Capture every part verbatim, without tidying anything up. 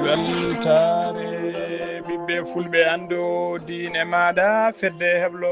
Weltaare ɓiɓɓe fulɓe, anndo diine maaɗa, fedde heblo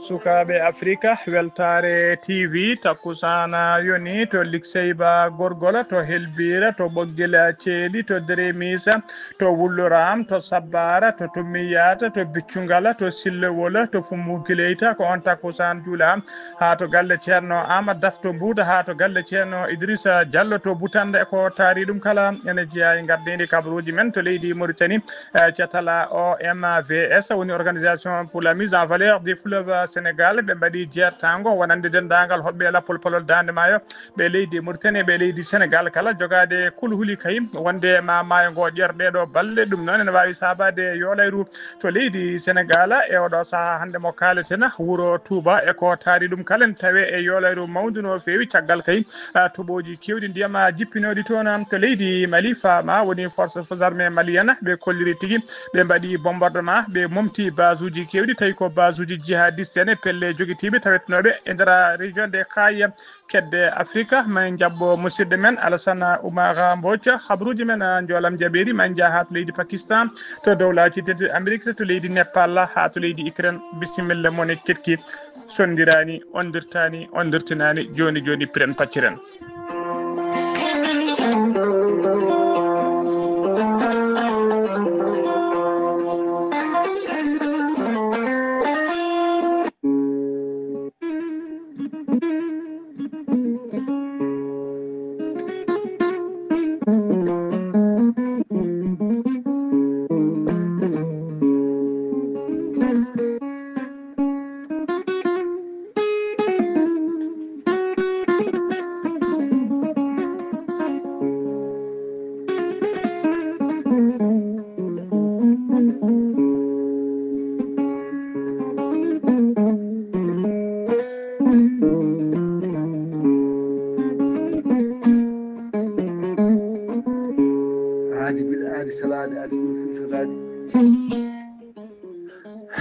sukaaɓe Afrika, Weltaare T V, takkusaana yoni to Likseyba Gorgola, to Helbira, to Ɓoggila Ceeli, to Deremisa, to Wulluram, to Sabbara, to Tummiyata, to Biccungala, to Sillewola, to Fummu Gileyta, ko on takkusaan juula haa to galle Ceerno Aamadu Daf to Mbuuta, haa to galle Ceerno Idrissa Diallo to Butannde. Ko taari ɗum kala ene jeyaa e ngardiindi kabaruuji men to leydi Mauritanie, eh, catala O M V S, woni Organisation pour la mise en valeur du fleuve Sénégal. Ɓe mbaɗi jeertaango wonande denndaangal hoɗɓe lappol palol Daande Maayo, ɓe leydi Mauritanie, ɓe leydi Sénégal kala, jogaade kulhuli kay wonde ma maayo ngo ƴeer ɗee ɗoo balɗe. Ɗum noon ene waawi saabaade yoolayru to leydi Senegaal e oɗo sahaa hannde mo kaaleten, wuro Touba e ko taari ɗum kala, en tawe e yoolayru mawndu no feewi. Caggal kay, ah, toɓooji keewɗi ndiyam, ah, jippinooɗi toon, ah, to leydi Mali, faama woni force, forces armées maliennes, ɓe kolliri tigi, ɓe mbaɗi bombardement, ɓe momti base uji keewɗi, tawi ko base uji jihadiste en e pelle jogitiiɓe tawetnooɓe e nder région de Kayes. Kedde Afrika, ma en njaɓɓo musidɗo men Alassane Oumar Mbodj. Habruuji men, ah, njoolam jaɓeeri, ma en njah haa to leydi Pakistan, to Dowlaaji Tedduɗi Amerik, to leydi Nepal, haa to leydi Ukraine. Bisimilla mon e keɗki. Sonndiraani, ondirtaani, ondirtinaani, jooni jooni piren pacciren. Aadi bil aadi, salaade aadi ɓuri firtude aadi.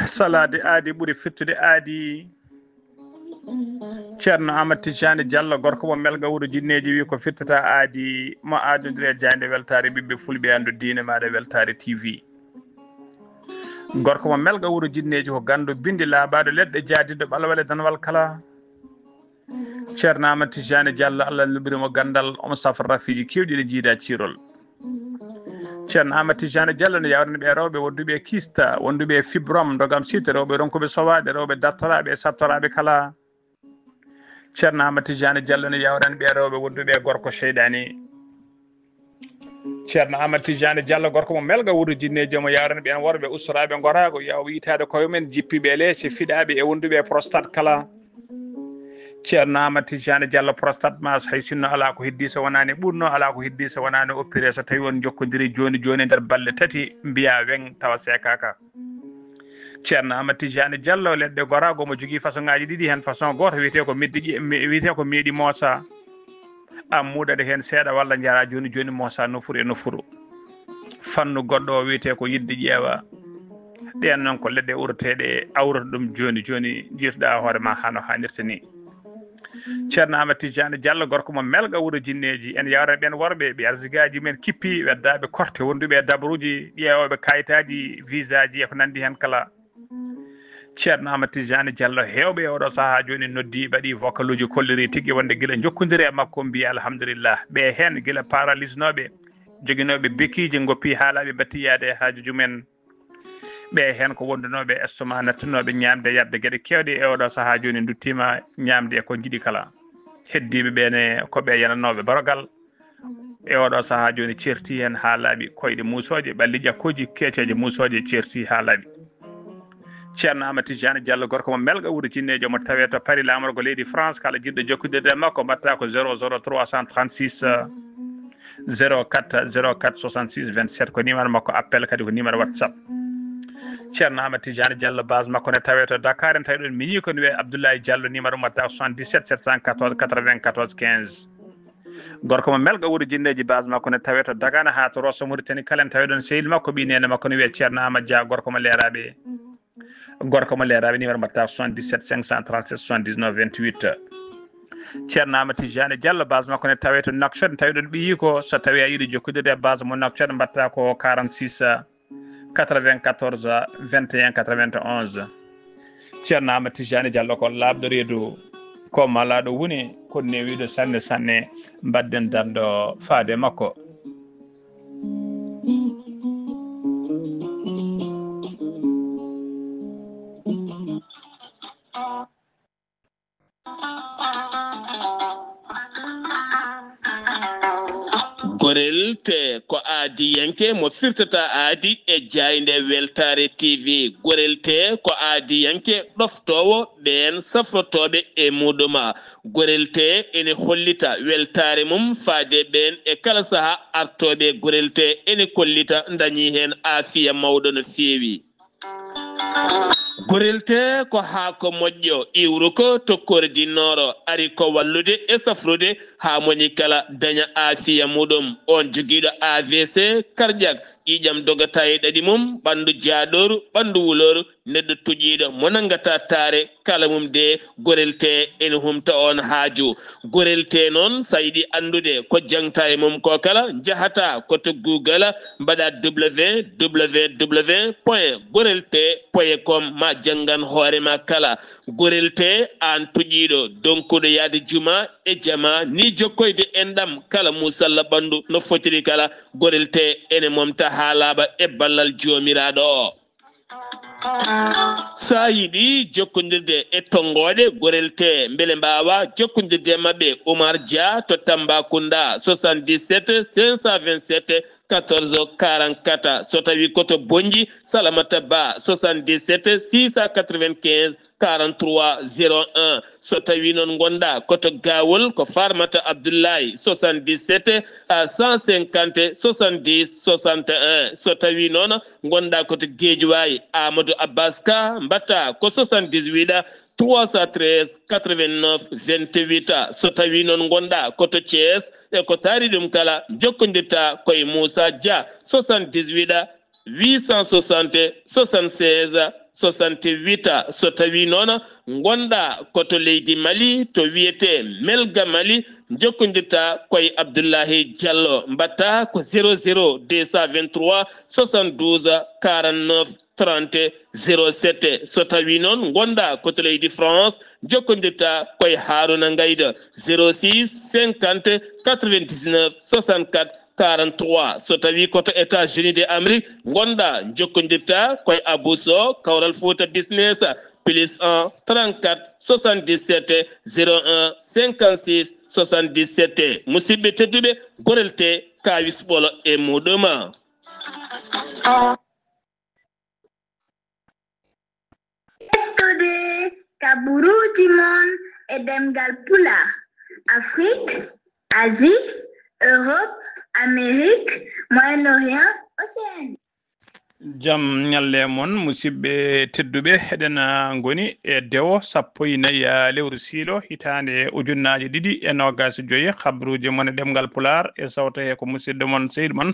Salaade aadi ɓuri firtude aadi. Ceerno Aamadu Tijjaani Jallo, gorko mo Melga, wuro Jinneeji, wi ko firtata aadi mo aadondiri e jaaynde Weltaare ɓiɓɓe fulɓe, anndo diine maaɗa Weltaare T V. Gorko mo Melga, wuro Jinneeji, ko ganndo binndi laaɓaaɗo leɗɗe, jaadiiɗo ɓalwale danwal kala. Ceerno Aamadu Tijjaani Jallo, Allah luɓiri mo ganndal, omo safra rafiiji keewɗi, ene jiida ciirol. Ceerno Aamadu Tijjaani Jallo ne yawrani ɓe rewɓe wonduɓe e kista, wonduɓe e fibrome, ndogam site, rewɓe ronkuɓe sowaade, rewɓe dartoraaɓe e sattoraaɓe kala. Ceerno Aamadu Tijjaani Jallo ne yawrani ɓe rewɓe wonduɓe e gorko seyɗaani. Ceerno Aamadu Tijjaani Jallo, gorko mo Melga, wuro Jinneeji, omo yawrani ɓeen worɓe ustoraaɓe ngoraago, yaw yitaade koye mumen, jippiiɓe e leese, fiɗaaɓe e wonduɓe e prostate kala. Ceerno Aamadu Tijjaani Jallo, prostate ma, hay sinno alaa ko heddii so wonaani ɓurno, alaa ko heddii so wonaani oppiree, so tawii on njokkondirii jooni jooni e nder balɗe tati, mbiyaa weŋ tawa seekaaka. Ceerno Aamadu Tijjaani Jallo, leɗɗe goraago, omo jogii façon ŋaaji ɗiɗi, heen façon gooto wiyetee ko meddi ƴe-, mi-, wiyetee ko meeɗi moosa. A muuɗat heen seeɗa walla njaraa jooni jooni moosa nofuru e nofuru. Fannu goɗɗo o wiyetee ko yidde ƴeewa. Ɗeen noon ko leɗɗe uroteeɗe, a urata ɗum jooni jooni, njiirtoɗaa hoore ma haa no haanirta ni. Ceerno Aamadu Tijjaani Jallo, gorko mo Melga, wuro Jinneeji, en yawrani ɓeen worɓe, ɓe arsigaaji mumen kippi, weddaaɓe korte, wonduɓe e dabaruuji, ƴeewooɓe kayitaaji, visaaji e ko nanndi heen kala. Ceerno Aamadu Tijjaani Jallo, heewɓe e oɗo sahaa jooni noddi, mbaɗi vocaluuji, kolliri tigi wonde gila njokkondiri e makko, mbiya alhamdulillah. Ɓe heen gila paralysnooɓe, joginooɓe bekiiji, ngoppi haa laaɓi, batti yaade e haajuuji mumen. Ɓe heen ko wondunooɓe estomac, nattunooɓe ñaamde, yarde geɗe keewɗe e oɗo sahaa jooni, nduttiima ñaamde e ko njiɗi kala. Heddiiɓe ɓe ne ko ɓe yananooɓe barogal. E oɗo sahaa jooni, ceerti heen haa laaɓi, koyɗe muusooje, ɓalli ƴakkooji, keeceeje muusooje, ceerti haa laaɓi. Ceerno Amadou Tidiane Diallo, gorko mo Melga, wuro Jinneejo, mo tawee to Paris, laamorgo leydi France. Kala jiɗɗo jokkondirde e makko, mbaɗta ko zéro zéro trois cent trente-six, zéro quatre zéro quatre soixante-six vingt-sept, ko numéro makko appel, kadi ko numéro WhatsApp. Ceerno Amadou Tidiane Diallo, base makko ne tawee to Dakar, en tawi ɗon miñi ko ne wiyee Abdoulaye Diallo, numéro mbaɗta ko soixante-dix-sept sept cent quatorze quatre-vingt-quatorze quinze. Gorko mo Melga, wuro Jinneeji, base makko ne tawee to Dagana haa to Rosso Mauritanie. Kala en tawi ɗon sehil makko, ɓii neene makko ne wiyee Ceerno Amadou Dia, gorko mo Leeraaɓe. Gorko mo Leeraaɓe, numéro mbaɗta soixante-dix-sept cinq cent trente-sept soixante-dix-neuf vingt-huit. Ceerno Amadou Tidiane Diallo, base makko ne tawee to Nouakchott, en tawi ɗon ɓiyi ko, so tawii a yiɗi jokkondirde e base mo Nouakchott, mbaɗta ko quarante-six quatre-vingt-quatorze vingt et un quatre-vingt-onze. Ceerno Amadou Tidiane Diallo ko laaɓɗo reedu, ko malaaɗo woni, ko newiiɗo sanne sanne, mbaɗden darndo faade makko. Gorel te ko aadiyanke mo firtata aadi e jaaynde Weltaare T V. Gorel te ko aadiyanke ɗoftoowo ɓeen safrotooɓe e muɗuma. Gorel te ene hollita weltaare mum faade ɓeen e kala saha artooɓe. Gorel te ene kollita ndañi heen aafiya mawɗo no feewi. Gorel te ko haako moƴƴo, iwruko to kordi nooro, ari ko wallude e safrude haa moni kala daña aafiya muɗum. On jogiiɗo A V C cardiaque, ƴiiƴam dogata e ɗaɗi mum, ɓanndu jaaɗooru, ɓanndu wulooru, neɗɗo tuƴiiɗo mo nanngata taare, kala mum de, gorel te ene humta on haaju. Gorel te noon, so a yiɗi anndude ko jaŋta e mum ko kala, njahata ko to Google, mbaɗa W W W point gorel te point com, ma janngan hoore ma kala. Gorel te, aan tuƴiiɗo, donkuɗo yahde juma e jama, ni jokkoyde enɗam kala musalla ɓanndu no fotiri kala, gorel te ene momta haa laaɓa e ballal Joomiraaɗo o. So a yiɗi jokkondirde e tonngooɗe gorel te, mbele mbaawa jokkondirde e maɓɓe, Oumar Dia to Tambacounda, soixante-dix-sept cinq cent vingt-sept quatorze quarante-quatre. So tawi ko to Bonnji, Salamata Ba, soixante-dix-sept six cent quatre-vingt-quinze quarante-trois zéro un. So tawi noon ngonɗa ko to Gawol, ko Farmata Abdoulaye, soixante-dix-sept à cent cinquante soixante-dix soixante et un. So tawi noon ngonɗa ko to Guédiawaye, Amadou Abbas Ka, mbatta ko soixante-dix-huit trois cent treize quatre-vingt-neuf vingt-huit. So tawi noon ngonɗa ko to Thiès, e ko taari ɗum kala, jokkondirta ko e Moussa Dia, soixante-dix-huit huit cent soixante soixante-seize soixante-huit. So tawi noon ngonɗa ko to leydi Mali, to wiyetee Melga Mali, jokkondirta ko e Abdoulahi Diallo, mbatta ko zéro zéro deux cent vingt-trois soixante-douze quarante-neuf trente zéro sept. So tawi noon ngonɗa ko to leydi France, jokkondirta ko e Haruna Ngayda, zéro six cinquante quatre-vingt-dix-neuf soixante-quatre quarante-trois. So tawi ko to États-Unis de Amérique ngonɗa, jokkondirta ko e Abou Sow, Kawral Fouta Business, plus un trente-quatre soixante-dix-sept zéro un cinquante-six soixante-dix-sept. Musidɓe tedduɓe, gorel te, kaawis ɓolo e muɗum. Hettude kabaruuji mon e ɗemngal Pulaar, Afrique, Asie, Europe, Amérique, Moyen-Orient, Océanie. Jam ñalle mon, musidɓe tedduɓe. Eɗen, ah, ngoni e dewo sappo e nayi, ah, lewru siilo, hitaande ujunnaaje ɗiɗi e noogaas e joy. Kabaruuji mon e ɗemngal Pulaar e sawto he ko musidɗo mon, sehil mon,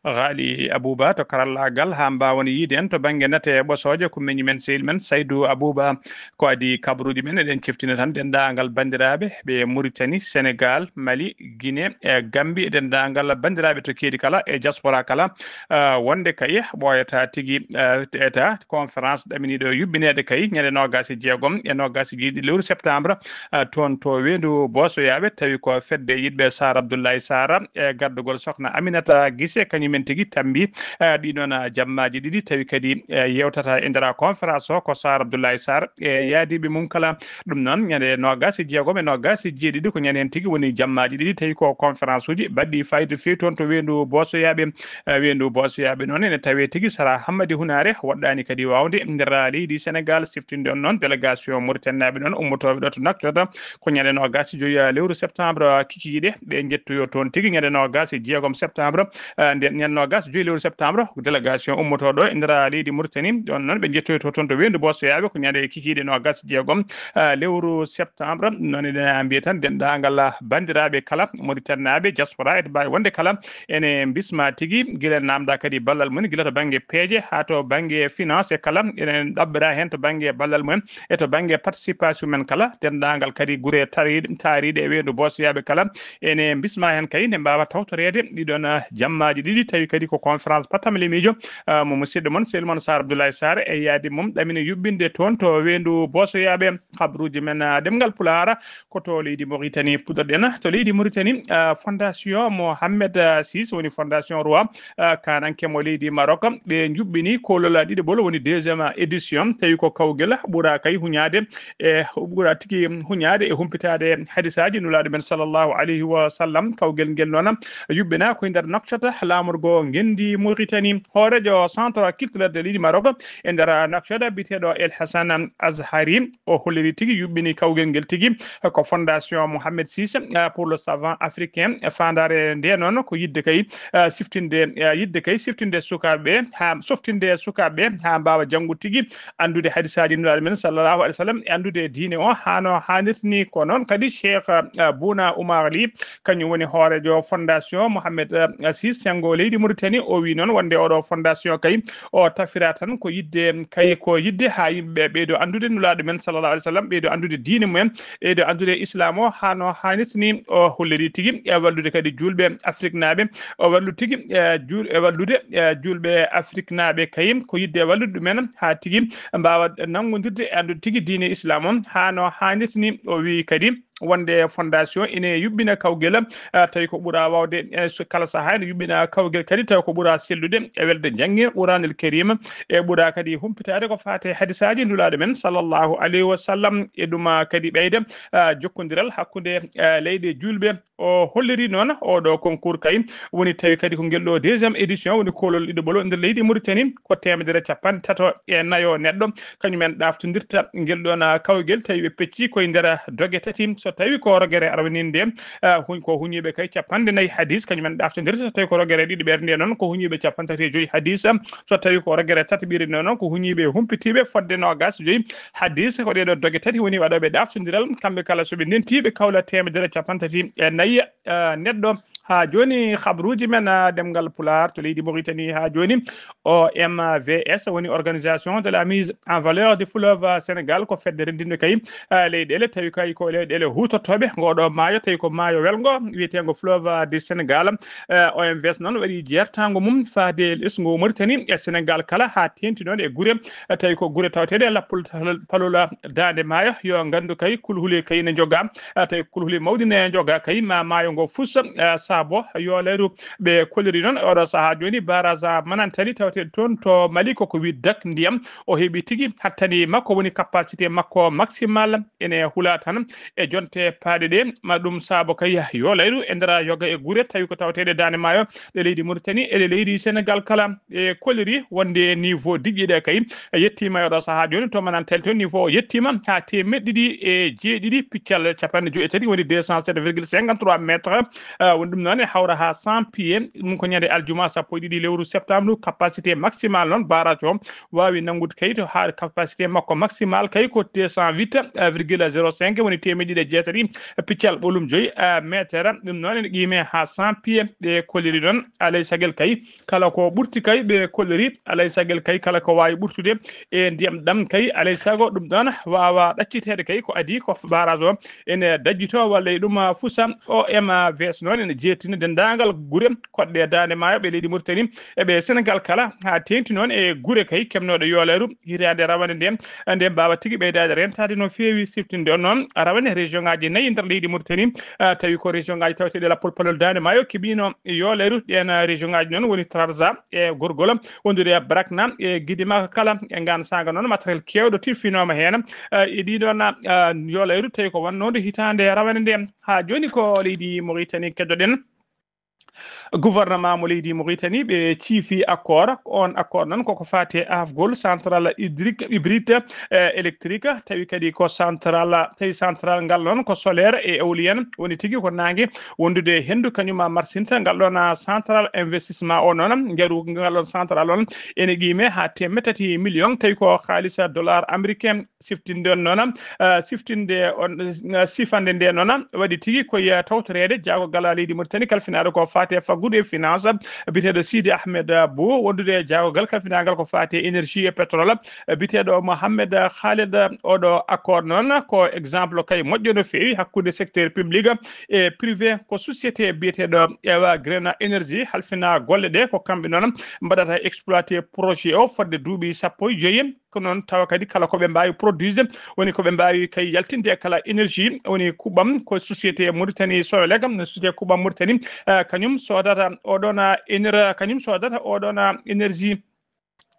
Ghali Abouba to karallaagal, haa mbaawen yiyde en to bannge nate e ɓosooje, ko miñi men, sehil men Saydou Abouba. Ko adii kabaruuji men, eɗen ciftina tan denndaangal banndiraaɓe ɓe Mauritanie, Sénégal, Mali, Guinée, e Gambie, e denndaangal banndiraaɓe to keedi kala e diaspora kala, ah, wonde kay ɓooyata tigi, ah, eta conférence ɗaminiiɗo yubbineede kay ñande noogaas e jeegom e noogaas e jeeɗiɗi lewru septembre, ah, toon to weendu Boosoyaaɓe, tawi ko fedde yiɗɓe Saar Abdoulaye Saar e gardugol Sokhna Aminata Gise, kañum en tigi tambi, eh, ɗi noon, ah, jammaaji ɗiɗi, tawi kadi, eh, yewtata e nder conférence o ko Saar Abdoulaye Saar e yaadiiɓe mum kala. Ɗum noon, ñande noogaas e jeegom e noogaas e jeeɗiɗi, ko ñande heen tigi woni jammaaji ɗiɗi, tawi ko conférence uji baɗɗi fayida feewi toon to weendu Boosoyaaɓe. Eh, weendu Boosoyaaɓe noon ene tawee tigi Sara Hammadi Hunaare waɗɗaani kadi waawde nder leydi Senegaal siftinde on noon délégation Mauritanie naaɓe ɗoon ummotooɓe ɗo to Nouakchott ko ñande noogaas e joy lewru septembre kikiiɗe. Ɓe njettoyo toon tigi ñande noogaas e jeegom septembre, eh, nde ñande noogaas e joy lewru septembre délégation ummotooɗo e nder leydi Mauritanie. Ɗoon noon ɓe njettoyo to toon to weendu Boosoyaaɓe ko ñande kikiiɗe noogaas e jeegom, eh, lewru septembre. Noon eɗen mbiya tan denndaangal banndiraaɓe kala Mauritanie naaɓe diaspora e to mbaawi wonde kala ene mbisma tigi gila namda kadi ballal mum gila to bannge peeje haa to bannge finance e kala ene ɗaɓɓira heen to bannge ballal mumen e to bannge participation men kala denndaangal kadi gure tariiɗe taariiɗe e weendu Boosoyaaɓe kala ene mbisma heen kadi nde mbaawa tawtoreede ɗiɗon, ah, jammaaji ɗiɗi tawi kadi ko conférence patamle miijo, ah, mo musidɗo mon Selmon Sarr Abdoulaye Sarr e yaade mum ɗamina yuɓɓinde toon to weendu Boosoyaaɓe. Habruuji men, ah, ɗemngal Pulaar ko to leydi Mauritanie puɗɗorɗen. To leydi Mauritanie, ah, Fondation Mohamed, ah, six woni Fondation Roi, ah, kananke mo leydi Maroc. Ɓe njuɓɓini koolol ɗiɗaɓol woni deuxième édition. Tawi ko kawgel ɓura kay huñaade e ɓura tigi huñaade e humpitaade hadisaaji Nulaaɗo men sallallahu alayhi wa sallam. Kawgel ngel noon yuɓɓina ko e nder Nouakchott, laamorgo ngenndi Mauritanie. Hooreejo Centre Culturel de leydi Maroc e nder Nouakchott biyeteeɗo El Hassan Azhari, o holliri tigi yuɓɓini kawgel ngel tigi ko Fondation Mohamed six, eh, pour le Savant Africain. Faandaare nde noon ko yiɗde kay, eh, siftinde, eh, yiɗde kay siftinde sukaaɓe haa softinde sukaaɓe haa mbaawa janngude tigi anndude hadisaaji Nulaaɗo men sallallahu alayhi wa sallam e anndude diine o haa no haanirta ni. Ko noon kadi Cheikh, eh, Bouna Oumar Ly, kañum woni hooreejo Fondation Mohamed, eh, six, senngo leydi Mauritanie. O wi noon wonde oɗo fondation kay o tafira tan ko yiɗde kay ko yiɗde haa yimɓe ɓeydo anndude Nulaaɗo men sallallahu alayhi wa sallam, ɓeydo anndude diine mumen, ɓeydo anndude Islam o haa no haanirta ni. O holliri tigi e wallude kadi juulɓe Afrique naaɓe, o wallu tigi e juul-, e wallude e juulɓe Afrique naaɓe kay ko yiɗde wallude ɗumen haa tigi mbaawa nanngondirde e anndude tigi diine Islam o haa no haanirta ni. O wi kadi wonde fondation ene yuɓɓina kawgel, ah, tawi ko ɓura waawde, eh, so kala sahaa ene yuɓɓina kawgel kadi tawi ko ɓura sellude e welde njannge Quraanul Kariim e ɓura kadi humpitaade ko faati e hadisaaji Nulaaɗo men sallallahu alayhi wa sallam. E ɗum, ah, kadi ɓeyda, ah, jokkondiral hakkunde, ah, leyɗe juulɓe. O holliri noon oɗo concours kay woni tawi kadi ko ngel ɗo deuxième édition woni koolol ɗiɗaɓol nder leydi Mauritanie ko teemedere capanɗe tato e nayo neɗɗo kañumen ɗaftondirta ngel ɗon, ah, kawgel tawi ɓe pecci koye nder doge tati. So tawi ko rogere arwaniinde, ah, huñ-, ko huñiiɓe kay capanɗe nayi hadis kañumen ɗaftondirta. So tawi ko rogere ɗiɗi ɓerde nde noon ko huñiiɓe capanɗe tati e joyi hadis. So tawi ko rogere tati ɓiri nde noon ko huñiiɓe humpitiiɓe fodde noogas e joyi hadis. Ko ɗeɗo doge tati woni waɗooɓe ɗaftondiral. Kamɓe kala so ɓe ndenti ɓe kawla teemedere capanɗe tati e nayi, ah, neɗɗo. Haa jooni, habruuji men, ah, ɗemngal Pulaar to leydi Mauritanie haa jooni, O M V S woni Organisation de la Mise en Valeur du Fleuve Sénégal, ko fedde renndinde kay, ah, leyɗeele, tawi kay ko leyɗeele huutortooɓe ngooɗo maayo, tawi ko maayo welngo wiyeteengo Fleuve du Sénégal. Eh, O M V S noon waɗi jeertaango mum faade e ɓesngu Mauritanie e Sénégal kala haa teeŋti noon e gure, eh, tawi ko gure taweteeɗe lappol palola daande maayo, yo nganndu kay kulhuli kay ne njoga, eh, tawi kulhuli mawɗi ne njoga kay ma maayo ngo fusa, eh, saabo yo leyru. Ɓe kolliri noon e oɗo sahaa jooni barrage Manantali taweteeɗo toon to Mali, koko wi dak ndiyam o heɓi tigi hattani makko woni capacité makko maximal ene hula tan e jonte paaɗe ɗe. Ma ɗum saabo kay yo leyru e nder yoga e gure tawi ko taweteeɗe daande maayo ɗe leydi Mauritanie e ɗe leydi Sénégal kala. E kolliri wonde niveau diƴƴiɗe kay yettiima e oɗo sahaa jooni to Manantali to niveau o yettiima haa teemeɗɗe ɗiɗi e jeeɗiɗi piccal capanɗe joyi e tati woni deux cent sept virgule cinquante-trois mètres. Ah, woni ɗum noon e hawra haa cent pieds. Ɗum ko ñande aljuma sappo e ɗiɗi lewru septembre. Capacité maximale noon barrage o waawi nanngude kay to haa capacité makko maximale kay ko deux cent huit virgule zéro cinq woni teemeɗɗe ɗiɗi e jeetati piccal ɓolum joyi, ah, mètre. Ɗum noon ene qiime haa cent pieds. Ɗe kolliri noon alay sagel kay kala ko ɓurti kay ɓe kolliri alay sagel kay kala ko waawi ɓurtude e ndiyam ɗam kay alay sago ɗum ɗon waawa ɗacciteede kay ko adii ko barrage o ene dajjito walla e ɗum fusa. O M V S noon ene jeertini denndaangal gure koɗɗe daande maayo ɓe leydi Mauritanie e ɓe Sénégal kala haa teeŋti noon e gure kay kemnooɗe yooleyru hitaande rawane nden nde mbaawa tigi ɓeydaade rentaade no feewi siftinde on noon rawane région ngaaji nayi nder leydi Mauritanie, ah, tawi ko région ngaaji taweteeɗe lappol palol daande maayo keɓiino yooleyru. Ɗeen, ah, région ngaaji noon woni Trarza e Gorgol, wondude e Brakna e Gidimaka kala. E ngaan saanga noon matériel keewɗo tiffinooma heen, ah, e ɗiɗon, ah, yooleyru tawi ko wannoonde hitaande rawane nde. Haa jooni ko leydi Mauritanie keddoɗen. Gouvernement mo leydi Mauritanie, ɓe ciifi accord. On accord noon koko faati e afgol central hydrique, hybride, eh, électrique, tawi kadi ko central, tawi central ngal noon ko solaire et éolienne, woni tigi ko naange wondude e henndu, kañum marsinta ngal ɗon, ah, central investissement o noon, njaru ngal ɗon central on ene qiime haa teemeɗɗe tati million, tawi ko haalisa dollar américain. Siftinde on noon, ah, siftinde on, ah, sifande nde noon waɗi tigi ko, ah, tawtoreede jaago gala leydi Mauritanie kalfinaaɗo ko faati e faggudu e finance, biyeteeɗo Sidi Ahmed Bou, wondude e jaagogal kalfinaagal ko faati e énergie e pétrole, biyeteeɗo Mohamed Khaled. Oɗo accord noon ko exemple kay moƴƴo no feewi hakkunde secteur public e privé, ko société biyeteeɗo Ewa Grena Energy halfina golle ɗe, ko kamɓe noon mbaɗata exploité projet o fodde duuɓi sappo e joyi. Ko noon tawa kadi kala ko ɓe mbaawi produisde, woni ko ɓe mbaawi kay yaltinde e kala énergie, woni kuɓɓam ko société Mauritanie Soelec, société kuɓɓam Mauritanie, eh, kañum soodata oɗon, ah, éner-, kañum soodata oɗon, ah, énergie.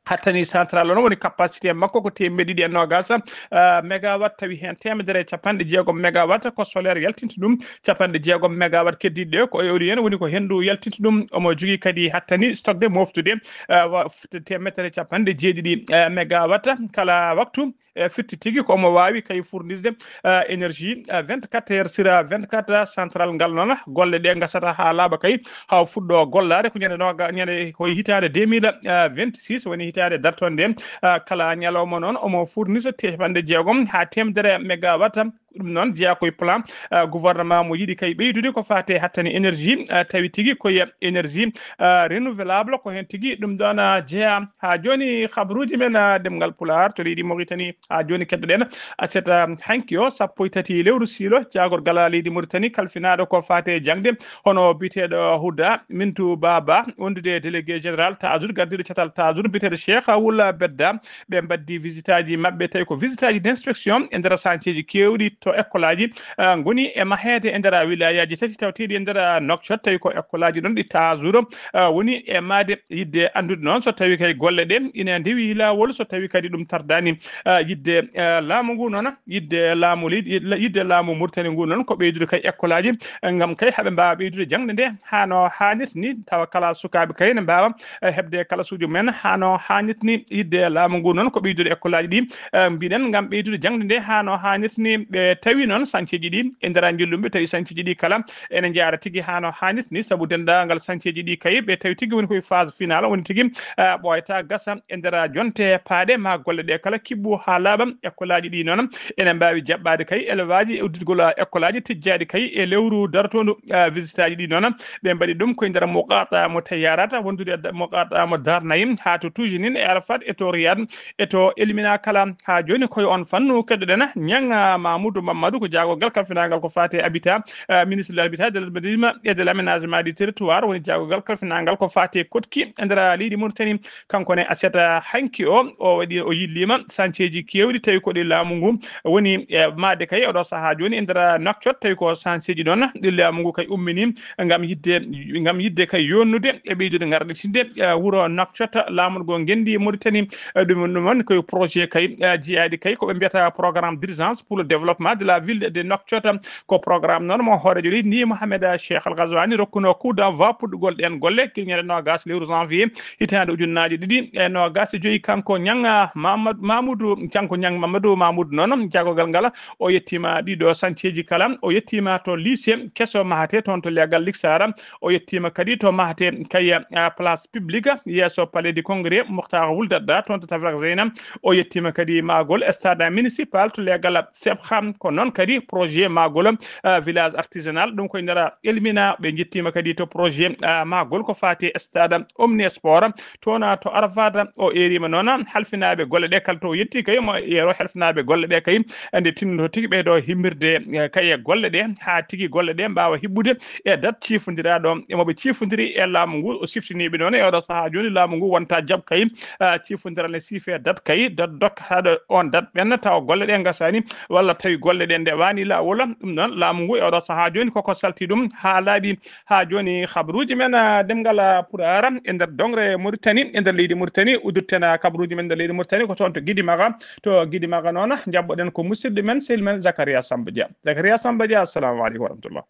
Hattani central o noon woni capacité makko ko teemeɗɗe ɗiɗi e noogas, ah, mégawatt, tawi heen teemedere e capanɗe jeegom mégawatt ko solaire yaltinta ɗum, capanɗe jeegom mégawatt keddiiɗe ɗe ko éolienne woni ko henndu yaltinta ɗum. Omo jogii kadi hattani stock de moftude, ah, wa-, teemeɗɗe capanɗe jeeɗiɗi, eh, mégawatt kala waktu. E firti tigi ko omo waawi kay fournisde, eh, énergie, eh, vingt-quatre heures sur vingt-quatre. Central ngal noon golle ɗe ngasata haa laaɓa kay, haa fuɗɗo gollaade ko ñande nooga-, ñande ko hitaande deux mille vingt-six, woni hitaande dartonde, eh, kala ñalawma noon omo fournisa teepanɗe jeegom haa teemedere mégawatt. Ɗum noon jeyaa koye plan, ah, gouvernement mo yiɗi kay ɓeydude ko faati e hattani énergie, ah, tawi tigi koye énergie, ah, renouvelable, ko heen tigi ɗum ɗoon, ah, jeyaa. Haa jooni habruuji men, ah, ɗemngal Pulaar to leydi Mauritanie. Haa jooni keddoɗen aset, ah, hanki o sappo e tati lewru siilo, jaagorgal leydi Mauritanie kalfinaaɗo ko faati e jaŋde, hono biyeteeɗo Huda Mintu Baba, wondude e délégué général Tajour, gardiiɗo catal Tajour, biyeteeɗo Cheikh Wula Bedda, ɓe mbaddi visitaaji maɓɓe, tawi ko visitaaji d'inspection e nder santieeji keewɗi to école aji, ah, ngoni e maheede e nder wilayaaji tati tawteeɗi e nder, ah, Nouakchott, tawi ko école aji ɗon ɗi Tajour, ah, woni e maade. Yiɗde anndude noon so tawi kay golle ɗe ina ndewi laawol, so tawi kadi ɗum tardaani, ah, yiɗde, ah, laamu ngu noon, yiɗde laamu leydi, yiɗde laamu Mauritanie ngu noon ko ɓeydude kay école aji, eh, ngam kay haɓe mbaawa ɓeydude jaŋde nde haa no haanirta ni, tawa kala sukaaɓe kay ne mbaawa, eh, heɓde kalasuuji mumen haa no haanirta ni. Yiɗde laamu ngu noon ko ɓeydude école aji ɗi, eh, mbiɗen ngam ɓeydude jaŋde nde haa no haanirta ni. Ɓe tawi noon santieeji ɗi e nder njillumɓe, tawi santieeji ɗi kala ene njaara tigi haa no haanirta ni, sabu denndaangal santieeji ɗi kay ɓe tawi tigi woni koye phase finale, woni tigi, eh, ɓooyata gasa e nder jonte paaɗe ma golle ɗe kala kiɓɓu haa laaɓa. École aji ɗi noon ene mbaawi jaɓɓaade kay élève aji e udditgol, ah, école aji tijjaaɗi kay e lewru darotoondu, ah, visite aji ɗi noon. Ɓe mbaɗi ɗum koye nder muqataa mo Tayarata, wondude e da-, muqataa mo Darnayi, haa to Tujinin e Arafat e to Riyad e to Elmina kala. Haa jooni koye on fannu keddoɗen Ñang, ah, Mamoudou Mamadou, ko jaagorgal kalfinaagal ko faati e habitat, ah, ministre de l'habitat, de l'urbanisme et de l'aménagement du territoire, woni jaagorgal kalfinaagal ko faati e koɗki e nder leydi Mauritanie. Kanko ne aset hanki o, o waɗi, o yilliima santieeji keewɗi tawi ko ɗi laamu ngu woni e maade kay oɗo sahaa jooni e nder Nouakchott, tawi ko santieeji ɗon ɗi laamu ngu kay ummini ngam yiɗde, ngam yiɗde kay yonnude e ɓeydude ngarɗitinde, eh, wuro Nouakchott, laamorgo ngenndi Mauritanie. Eh, ɗum, ɗum woni koye projet kay, eh, jeyaaɗi kay ko ɓe mbiyata programme d'urgence pour le développement de la ville de Nouakchott. Ko programme noon mo hooreejo leydi ndi Mohamed Cheikh Al Ghazouani rokkuno coup d'envoi puɗɗugol ɗeen golle gila ñande noogas lewru janvier hitaande ujunnaaje ɗiɗi e noogas e joyi. Kanko Ñang Mamad-, Mamoudou, kanko Ñang Mamadou Mamoudou noon, jaagorgal ngal, o yettiima ɗiɗo santieeji kala. O yettiima to lycée keso mahatee toon to leegal Liksara. O yettiima kadi to mahatee kay, ah, place publique yeeso Palais du Congrès Mokhtar Wul Dadda toon to Tafrak Zeynam. O yettiima kadi mahgol stade municipal to leegal Sebkha. Ko noon kadi projet mahgol, ah, village artisanal, ɗum koye nder Elmina. Ɓe njettiima kadi to projet, ah, mahgol ko faati e stade Omnisport toon to Arafat. O eeriima noon halfinaaɓe golle ɗe kala to o yetti kay, mo yeero halfinaaɓe golle ɗe kay, nde tinnoto tigi ɓeydo himbirde, eh, kay e golle ɗe, haa tigi golle ɗe mbaawa hiɓɓude e dat ciifondiraaɗo e mo ɓe ciifondiri e laamu ngu. O siftiniiɓe noon e oɗo sahaa jooni laamu ngu wonta jaɓ kay, ah, ciifondiral ne siife dat kay, dat dok haɗo on dat ɓenna tawa golle ɗe ngasaani, walla tawi golle ɗe ndewaani laawol. Ɗum noon laamu ngu e oɗo sahaa jooni koko salti ɗum haa laaɓi. Haa jooni habruuji men, ah, ɗemngal, ah, Pulaar e nder doŋre Mauritanie, e nder leydi Mauritanie, uddirten, ah, habruuji men nder leydi Mauritanie ko toon to Gidimaga. To Gidimaga noon, njaɓɓoɗen ko musidɗo men, sehil men Zakaria Samba Dia. Zakaria Samba Dia, assalamu aleykum wa rahmatullah.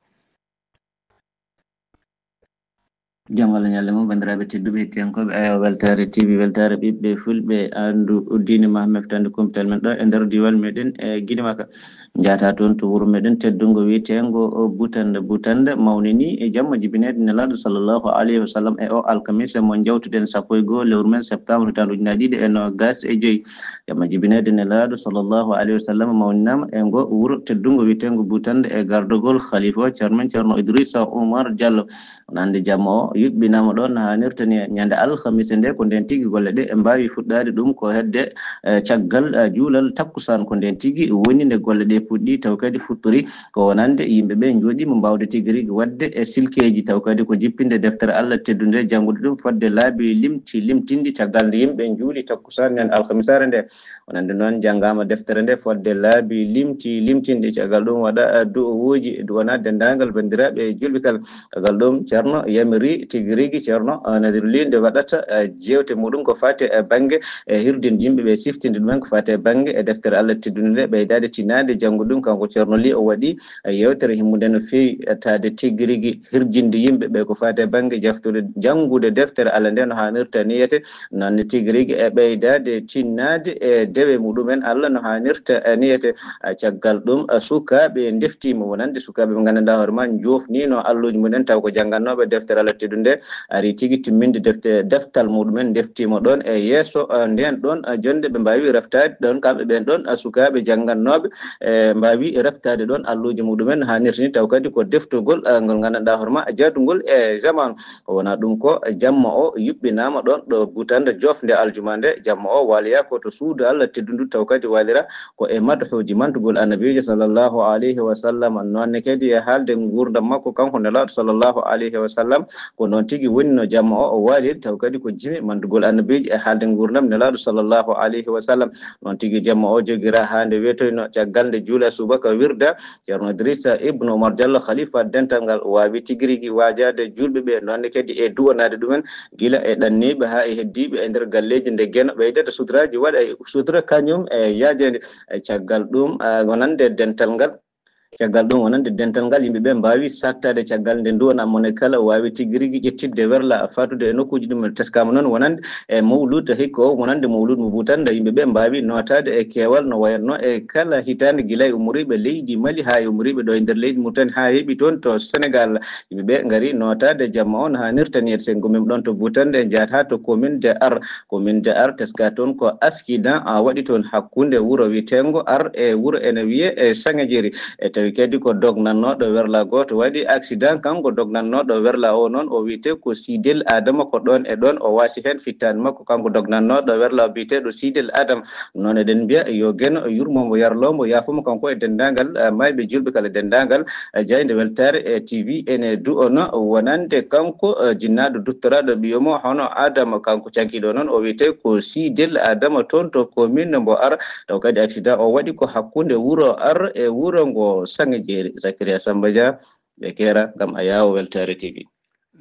Jam Allah ñalle mum, banndiraaɓe tedduɓe, hettiyankooɓe Ayo Weltaare T V, Weltaare ɓiɓɓe Fulɓe, anndu diine ma, meftande kumpital men ɗo e nder diiwal meɗen e Gine Maka. Njaataa toon to wuro meɗen teddungo wiyeteengo o Butannda. Butannda mawnini e jamma jibineede Nelaaɗo sallallahu alayhi wa sallam e o alkamisa mo njawtuɗen, sappo e goo lewru men septembre, hitaande ujunaaji ɗiɗi e noogaas e joy. Jamma jibineede Nelaaɗo sallallahu alayhi wa sallam mawninaama e ngo wuro teddungo wiyeteengo Butannda e gardagol Khalifa o, Ceerno men Ceerno Idrissa Oumar Diallo. Wonande jamma o yuɓɓinaama ɗoon no haanirta ni ñande alhamisa nde, ko ndeen tigi golle ɗe e mbaawi fuɗɗaade ɗum ko hedde, eh, caggal, eh, juulal takkusaan, ko ndeen tigi woni nde golle ɗe puɗɗi, taw kadi fuɗɗori ko wonande yimɓe ɓe njooɗiima mbaawde tigi rigi waɗde e silkeeji, taw kadi ko jippinde deftere Allah teddunde, janngude ɗum fodde laabi limti limtindi, caggal nde yimɓe njuuli takkusaan ñande alhamisaare nde. Wonande noon, janngaama deftere nde fodde laabi limti limtindi, caggal ɗum waɗa, eh, du'owuuji, du'ana denndaangal banndiraaɓe julɓe kala. Caggal ɗum, Ceerno yamiri tigi rigi Ceerno, eh, Nadiru Ly nde waɗata, eh, jeewte muɗum ko faati e bannge, eh, hirdinde yimɓe ɓe, siftinde ɗumen ko faati e bannge e deftere Allah teddunde nde, ɓeydaade tinnaade janngude ɗum. Kanko Ceerno Ly o waɗi, eh, yeewtere himmunde no feewi, eh, taade tigi rigi hirjinde yimɓe ɓe ko faati e bannge jaftude janngude deftere Allah nde no haanirta niyete, noon ne tigi rigi e ɓeydaade tinnaade e dewe muɗumen Allah no haanirta, eh, niyete. Ah, caggal ɗum, ah, sukaaɓe ndeftiima, wonande sukaaɓe ɓe nganndanɗaa hoore ma njoofniino alluuji mumen, taw ko janngannooɓe deftere Allah teddunde, ari tigi timminde defte, deftal muɗumen, ndeftiima ɗoon e yeeso, ah, ndeen ɗoon, ah, jonnde, ɓe mbaawi reftaade ɗoon, kamɓe ɓeen ɗoon, ah, sukaaɓe janngannooɓe, e mbaawi reftaade ɗoon alluuji muɗumen, haanirta ni, taw kadi ko deftugol, ah, ngol nganndanɗaa hoore ma jaadungol e jamaanu. Ko wonaa ɗum ko jamma o yuɓɓinaama ɗoon ɗo Butannda, joofnde aljuma nde, jamma o waaloyaa ko to suudu Allah teddundu, taw kadi waalira ko e madhuuji, mantugol Annabiijo sallallahu alayhi wa sallam, noon ne kadi e haalde nguurndam makko kanko Nelaaɗo sallallahu alayhi wa sallam. Ko noon tigi woni no jamma o, o waaliri, taw kadi ko jime, mantugol Annabiijo e haalde nguurndam Nelaaɗo sallallahu alayhi wa sallam. Noon tigi jamma o jogiraa haa nde weetoyno, caggal nde juula subaka wirda, Ceerno Idrissa Ibn Oumar Diallo, Khalifa dental ngal, waawi tigi rigi waajaade juulɓe ɓe, noon ne kadi e duwanaade ɗumen, gila e ɗanniiɓe haa e heddiiɓe e nder galleeji, nde Geno ɓeydata sutraaji, waɗa e sutra kañum e yaajeende. E caggal ɗum, ah, wonande dental ngal, caggal ɗum wonande dental ngal, yimɓe ɓe mbaawi saaktaade caggal nde duwana mone kala, waawi tigi rigi ƴettitde werla, fatude e nokkuuji ɗum. Teskaama noon wonande e mawlud, hikka o wonande mawlud mo Butannda, yimɓe ɓe mbaawi nootaade e keewal no wayatno e kala hitaande, gila e ummoriiɓe leydi Mali haa e ummoriiɓe ɗo e nder leydi Mauritanie haa heɓi toon to Senegal. Yimɓe ɓe ngari nootaade jamma o no haanirta ni. E senngo men ɗoon to Butannda, en njahat haa to commune de Ar. Commune de Ar, teska toon ko accident a waɗi toon hakkunde wuro wiyeteengo Ar e wuro ene wiyee e Saŋejeeri. E tawi kadi ko dognannooɗo werla gooto waɗi accident, kanko dognannooɗo werla o noon, o wiyetee ko Sidel Adama, ko ɗoon e ɗoon o waasi heen fittaandu makko, kanko dognannooɗo werla o biyeteeɗo Sidel Adama. Noon eɗen mbiya yo Geno yurmo mo, yarlo mo, yaafo mo, kanko e denndaangal, ah, maayɓe juulɓe kala, denndaangal, ah, jaaynde weltaare e T V ene du'ono wonande kanko, ah, jinnaaɗo duttoraaɗo ɓiyo mo hono Adama, kanko caggiiɗo noon o wiyetee ko Sidel Adama toon to commune mbo Ar. Taw kadi accident o waɗi ko hakkunde wuro Ar e wuro ngo Saŋejeeri. Zakaria Samba Dia, ɓe keera ngam a yaawo Weltaare T V.